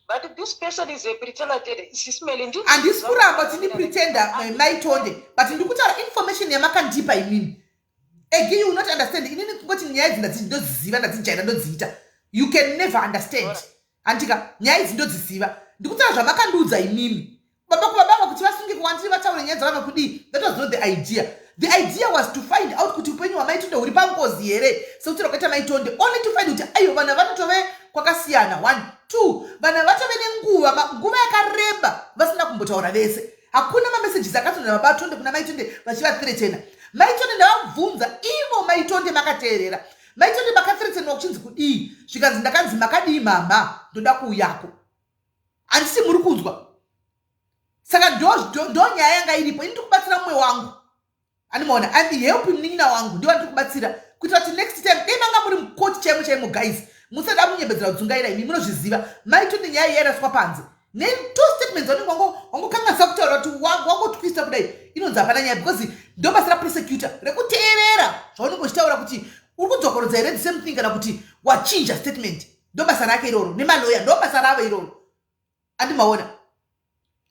But this person is a pretender, Sismeli. Handisi kuramba kuti ndipretender, Maitonde, but ndiri kutaura information yamakandipa imini. Again, you will not understand. Inini kungoti nyaya idzi ndodziziva, ndadzijaira, ndodziita. You can never understand, handika? Nyaya idzi ndodziziva. Ndikutaura zvamakandiudza imimi. Baba kuvababa kuti vasunge kuwandiri, vataure nyaya dzavana kudii, that was not the idea. The idea was to find out kuti upenyu hwaMaitonde huri pangozi here, sekuti rakaita Maitonde, only to find kuti aiwa, vana vanotove kwakasiyana. One, two, vana vatove nenguva, nguva yakareba vasina kumbotaura vese. Hakuna mamessages akatonda babaTonde kuna Maitonde vachivathreatena. Maitonde, ndavabvunza ivo Maitonde, makateerera? Maitonde, makathreatenwa kuchinzi kudii? Zvikanzi, ndakanzi, "Makadii mama, ndoda kuuyako." Handisi muri kunzwa? Saka ndo nyaya yanga iripo. Ini ndiri kubatsira mumwe wangu, andimaona? I'm helping munin'ina wangu, ndiwa ndiri kubatsira kuitira kuti next time dai manga muri mukoti chaimo chaimo. Guys, musada munyembedzera kudzungaira. Imi munozviziva, Maitonde, nyaya yairaswa panze ne2 statements vanenge wangokanganisa kutaura kuti wangotwista kudai, inonzi hapana nyaya, because ndo basa raprosecutor rekuteerera zvaunenge uchitaura kuti uri kudzokorodza here the same thing kana kuti wachinja statement. Ndo basa rake iroro, nemaloya, ndo basa ravo iroro, andimaona?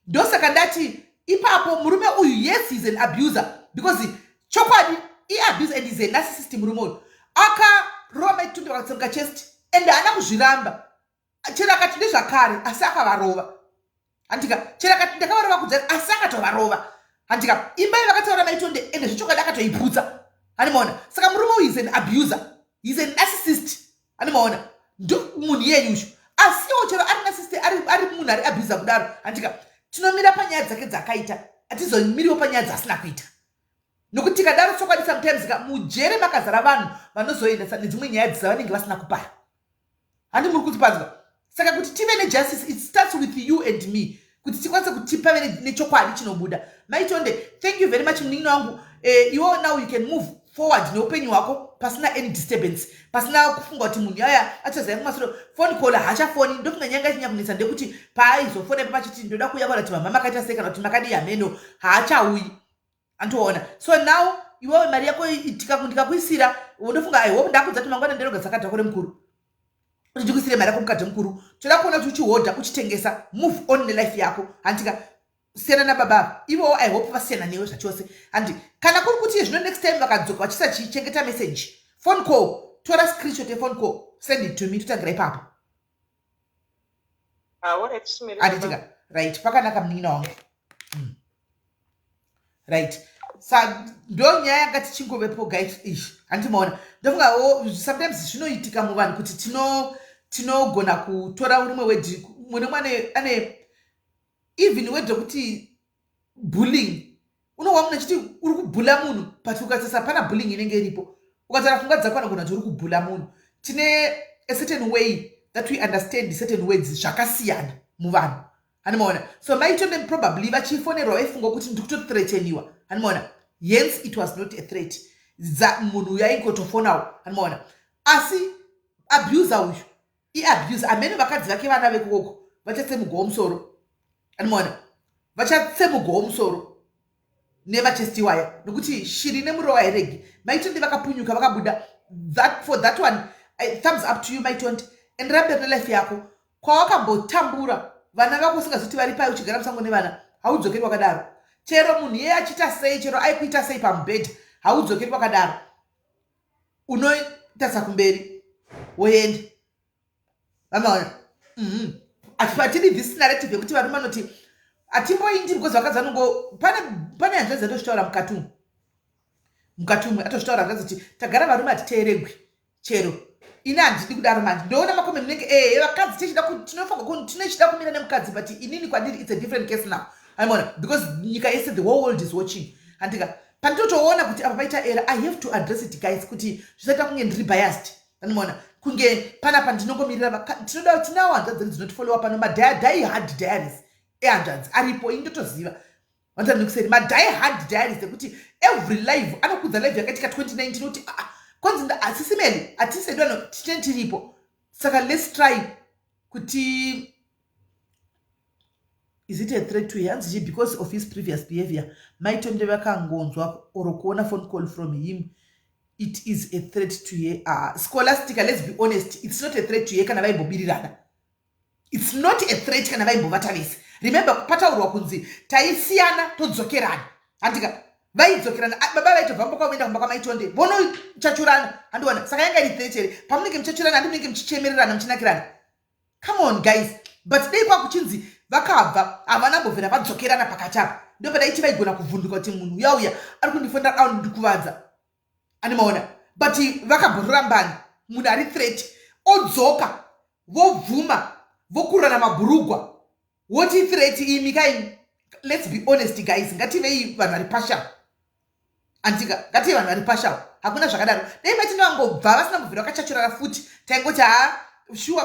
Ndosaka ndati ipapo murume uyu, yes, is an abuser, because chokwadi iabuser and is a narcissist. Murume uyu akarova Maitonde vakatsemuka chest, and haana kuzviramba. Chero akati ndezvakare, asi akavarova, handika? Chero akati ndakavarova kudhara, asi akatovarova, handika? Imba yavakataura Maitonde, ende zvechokwadi akatoiputsa, handimaona? Saka murume uyu is an abuser, is a narcissist, handimaona? Ndo munhu iyeyu uyu. Asiwo chero ari narcissist, ari munhu ari abuser kudaro, handika, tinomira panyaya dzake dzakaita, hatizomiriwo panyaya dzaasina kuita, nokuti tikadaro, chokwadi, sometimes ka mujere makazara vanhu vanozoendesa nedzimwe nyaya dzavanenge vasina kupara. Handi muri kutipanzwa? Saka kuti tive nejustice, it starts with you and me, kuti tikwanise kuti pave nechokwadi chinobuda. Maitonde, thank you very much, munin'ina wangu. Iwo now you can move forward neupenyu hwako pasina any disturbance, pasina kufunga kuti munhu yaya achazaya kumasoro. Phone call haachafoni. Ndofunga nyanga ichinya kunetsa ndekuti paaizofona ipa pachiti ndoda kuuya kuona kuti mama makaita sei kana kuti makadii, hameno, haachauyi, andiona? So now iwewe mari yako ndikakuisira, ndofunga, I hope ndakudza kuti mangwana nderoga dzakadhako remukuru kuti ndikuisire mari yako mukadhi mukuru. Toda kuona kuti uchihodha, uchitengesa, move on nelife yako, handika? Siyana nababa ivowo. I hope vasiyana newe zvachose, handi? Kana kuri kuti zvino next time vakadzoka vachisa, chichengeta message, phone call, tora screenshot yephone call, send it to me, totangira ipapo. Handitika? Right, pakanaka, munin'ina wangu. Right, sa ndo nyaya yanga tichingovepo, guys. Ishi, handimaona? Ndofunga sometimes zvinoitika muvanhu kuti tinogona kutora rimwe word, mune mwane ane even word rekuti bullying. Unohwa munhu achiti uri kubhula munhu, but ukasasa pana bullying inenge iripo. Ukataura pfungwa dzako, anogona kuti uri kubhula munhu. Tine a certain way that we understand certain words zvakasiyana muvanhu, handimaona? So maitonde probably vachifonerwa vaifunga kuti ndiri kutothreateniwa, handimaona? Hence it was not a threat. Munhu uyu aingotofonawo, handimaona? Asi abuser uyu iabuse amene. Vakadzi vake, vana vekukoko vachatsemugawo musoro, handimaona? Vachatsemugawo musoro nemachesti waya, nekuti shiri nemurova hairegi. Maitonde vakapunyuka, vakabuda. That, for that one, thumbs up to you, Maitonde. Endera mberi nelife yako. Kwawakambotambura, vana vako usingazoti vari pai, uchigara musango nevana, haudzokeri kwakadaro. Chero munhu iye achiita sei, chero aikuita sei pamubhedha, haudzokeri kwakadaro. Unotarisa kumberi, woenda. Vamaona? Hatidi this narrative yekuti varume vanoti hatimboindi because vakadzi vanongo. Pane hanzvadzi atozvitaura mukati umu, mukati umwe atozvitaura hanzvadzi kuti tagara varume hatiteeregwi. Chero ini handidi kudaro manje. Ndoona macomments munenge vakadzi tichida, tinofanirwa, tinochida kumira nemukadzi, but inini kwandiri it's a different case now, aimona? Because nyika yese, the whole world is watching, handika? Pandinotoona kuti apa paita error, I have to address it, guys, kuti zvisaita kunge ndiri biased, anomaona? Kunge panapa ndinongomirira. Tinoda, tinawo hanzvadzi dzedu dzinotifollowa pano, madie hard diaries ehanzvadzi aripo. Ini ndotoziva vanzanikuseri madie hard diaries ekuti every live anokudza live yakaitika 2019 kuti, ah, kwanzi hasisimeli hatisedu ano tine tiripo. Saka let's try kuti is it a threat to hanzi chi because of his previous behavior. Maitonde vakangonzwa or kuona phone call from him, it is a threat to her. Scholastica, let's be honest, it's not a threat to her kana vaimbobirirana. It's not a threat kana vaimbovata vese. Remember, pataurwa kunzi taisiyana todzokerana, handika? Vaidzokerana. Baba vaitobva mumba kwavo voenda kumba kwamaitonde, vonochachurana, handiona? Saka yanga iri threat here? Pamunenge muchachurana, handi munenge muchichemererana, muchinakirana? Come on, guys. But dei kwakuchinzi vakabva havana mbobvera vadzokerana pakati apa, ndo padaiti vaigona kuvhunduka kuti munhu uya uya ari kundifonera au ndikuvadza, animaona? But vakabhororambana, munhu ari threat odzoka, vobvuma, vokurana mabhurugwa, woti threat? Imi kaimi, let's be honest, guys. Ngativei vanhu vari partial, andika? Ngative vanhu vari partial. Hakuna zvakadaro. Dai maitinde vangobva vasina kubvira vakachachurana futi, taingoti ha, shuwa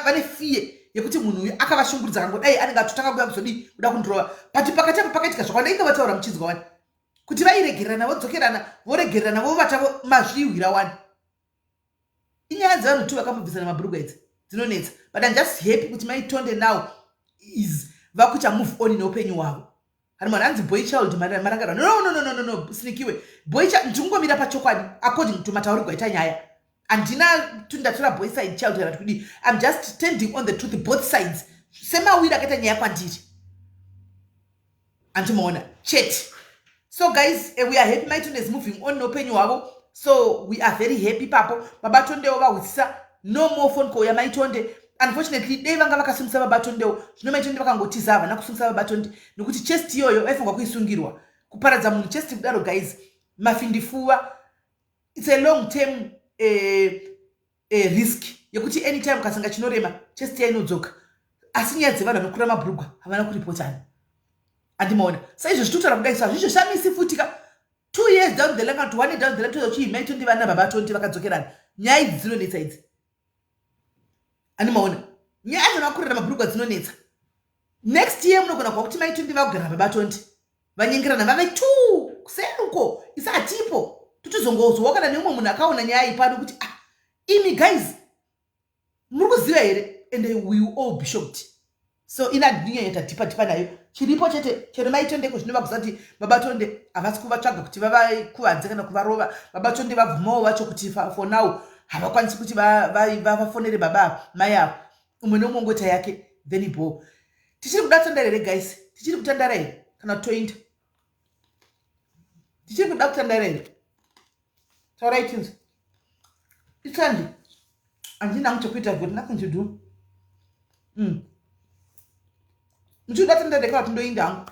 vane fear yekuti munhu uyu akavashungurudza, kangodai anenge atotanga kuya kuzodii, kuda kundirova. But pakati apo pakaitika zvakawanda. Inge vataura muchinzwa wani kuti vairegererana, vodzokerana, voregererana, vovata, mazvihwira wani. Inyaya dzevanhu tu vakambobvisana mabhurugwa idzi dzinonetsa. But I'm just happy kuti Maitonde now is vakuita move on neupenyu hwavo. Hani mwana anzi boy child marangarwa. No, no, no, no, no, no, sinikiwe boy child. Ndikungomira pachokwadi according to mataurirwa aita nyaya. Handina tundatora boy side child kana kuti kudii. I'm just standing on the truth, both sides, semawiri akaita nyaya kwandiri, andimaona chete. So guys, we are happy Maitonde is moving on neupenyu hwavo. So we are very happy papo. Babatondewo vahwisisa, no more phone call yamaitonde. Unfortunately, dei vanga vakasungisa babatondewo. Zvino Maitonde vakangotiza, havana kusungisa babatonde, nekuti chest iyoyo vaifanirwa kuisungirwa. Kuparadza munhu chest kudaro, guys, mafindifuva, it's a long term risk yekuti anytime ukasanga chinorema, chest yainodzoka. Asi nyaya dzevanhu vanokura mabhurugwa havana kuripotana, andimaona? Saizvo zvitotaura kudai, so hazvizvoshamisi futi ka 2 years down the line kana kuti one year down the line toza kuti Maitonde vana baba Tonde vakadzokerana. Nyaya idzi dzinonetsa idzi, andimaona? Nyaya dzanakurira mabhurugwa dzinonetsa. Next year munogona kuva kuti Maitonde vakugara nababa Tonde, vanyengerana, vave two kuseruko. Isi hatipo, totozongozwa kana neumwe munhu akaona nyaya iyi pano kuti, ah, imi guys, muri kuziva here? And we will all be shocked. So ina ndinyanya dhipa dhipa nayo. Chiripo chete, chero Maitondeko zvinova kuziva kuti baba Tonde havasi kuvatsvaga kuti vavakuvadze kana kuvarova. Baba Tonde vabvumawo vacho kuti for now havakwanisi kuti vafonere baba mai avo. Umwe neumwe ngoita yake, then bo tichiri kuda kutandara here, guys? Tichiri kutandara here kana toinda? Tichiri kuda kutandara here? Taurai tinzwe. Itsandi handina hangu chekuita, got nothing to do. Muchiri kuda tandara kana kuti ndoinda hangu?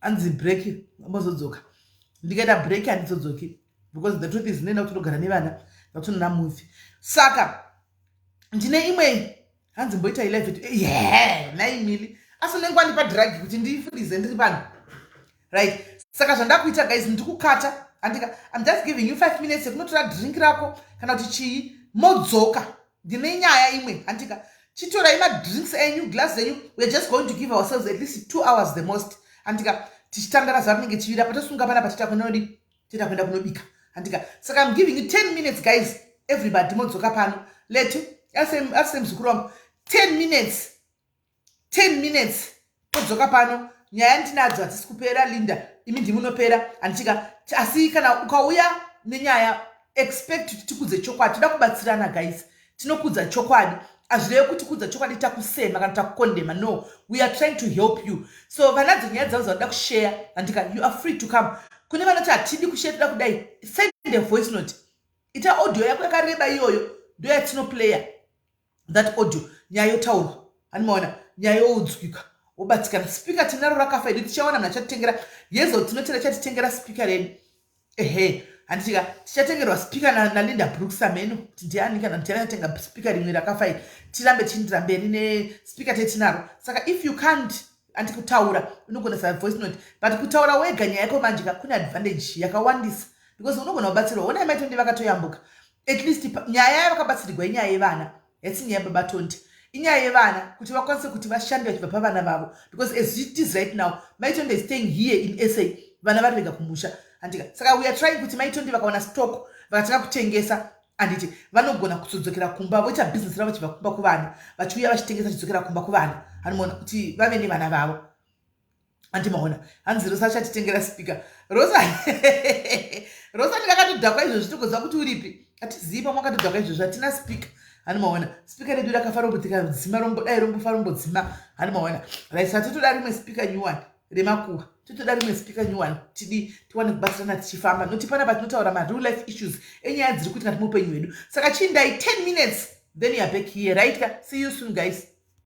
Anzi break, mozodzoka. Ndikaita break handizodzoki, because the truth is ndinoenda kutonogara nevana, ndakutonona movie. Saka ndine imwe, hanzi mboita ilive. Ye naimili, asi unenge wandipa drug kuti ndifreeze ndiri pano, right? Saka zvandakuita, guys, ndikukata, andika I'm just giving you 5 minutes yekunotora drink rako kana kuti chii, modzoka. Ndine nyaya imwe, handika? Chitorai madrinks enyu, glass enyu. We are just going to give ourselves at least 2 hours the most, handika? Tichitangara zuva rinenge chivira patosunga panapa, tiita kuenda tiita kuenda kunobika, handika? Saka I'm giving you 10 minutes, guys. Everybody modzoka pano. Letu ase muzukuru wangu, 10 minutes, 10 minutes, todzoka pano. Nyaya ndinadzo, hatisi kupera. Linda, imi ndimunopera, handichika? Asi kana ukauya nenyaya, expect kuti tikudze chokwadi. Toda kubatsirana, guys. Tinokudza chokwadi. Hazvirevi kuti kudza chokwadi takusema kana takukondema. No, we are trying to help you. So vanadzo nyaya dzavo dzavanoda kushare, handika? You are free to come. Kune vanoti hatidi kushare, toda kudai, send a voice note. Ita audio yako yakareba, iyoyo ndo yatinoplaya, that audio. Nyaya yotaurwa, handimaona? Nyaya youdzwika, wobatikana. Speaker tinaro, rakafa idu. Tichawana munhu achatitengera yezo, tinotenda chatitengera speaker redu. Ehe, handitika tichatengerwa speaker naLinda Brooks ameno kuti ndiani, kana ndiani atenga speaker rimwe rakafa iri. Tirambe tichiindira mberi nespeaker tetinaro. Saka if you can't andi kutaura, unogona sa voice note, but kutaura wega nyaya yako manje kune advantage yakawandisa, because unogona kubatsirwa. Onai Maitondi vakatoyambuka. At least nyaya yavakabatsirigwa inyaya yevana, haisi nyaya yababa Tondi. Inyaya yevana, kuti vakwanise kuti vashande vachibva pavana vavo, because as it is right now, Maitondi is staying here in SA, vana vari vega kumusha, handika? Saka we are trying kuti Maitondi vakawana stock, vakatanga kutengesa, handiti vanogona kuzodzokera kumba, voita bhizinesi ravo vachibva kumba kuvana, vachiuya vachitengesa, vachidzokera kumba kuvana, handimaona? Kuti vave nevana vavo, handimaona? Hanzi Rosa achatitengera speaker. Rosa, Rosa, ndingakatodhakwa izvozvi, togoziva kuti uripi? Hatizivi pamwe akatodhakwa izvozvi. Hatina speaker, handimaona? Speaker redu rakafa, rombotikadzima, rombodai, rombofa, rombodzima, handimaona? Right, saka totoda rimwe speaker new one remakuhwa. Totoda rimwe speaker new one, tidi tiwane kubatsirana tichifamba, noti panapa tinotaura mareal life issues enyaya dziri kuitika muupenyu hwedu. Saka chindai 10 minutes, then you are back here, right ka? See you soon, guys.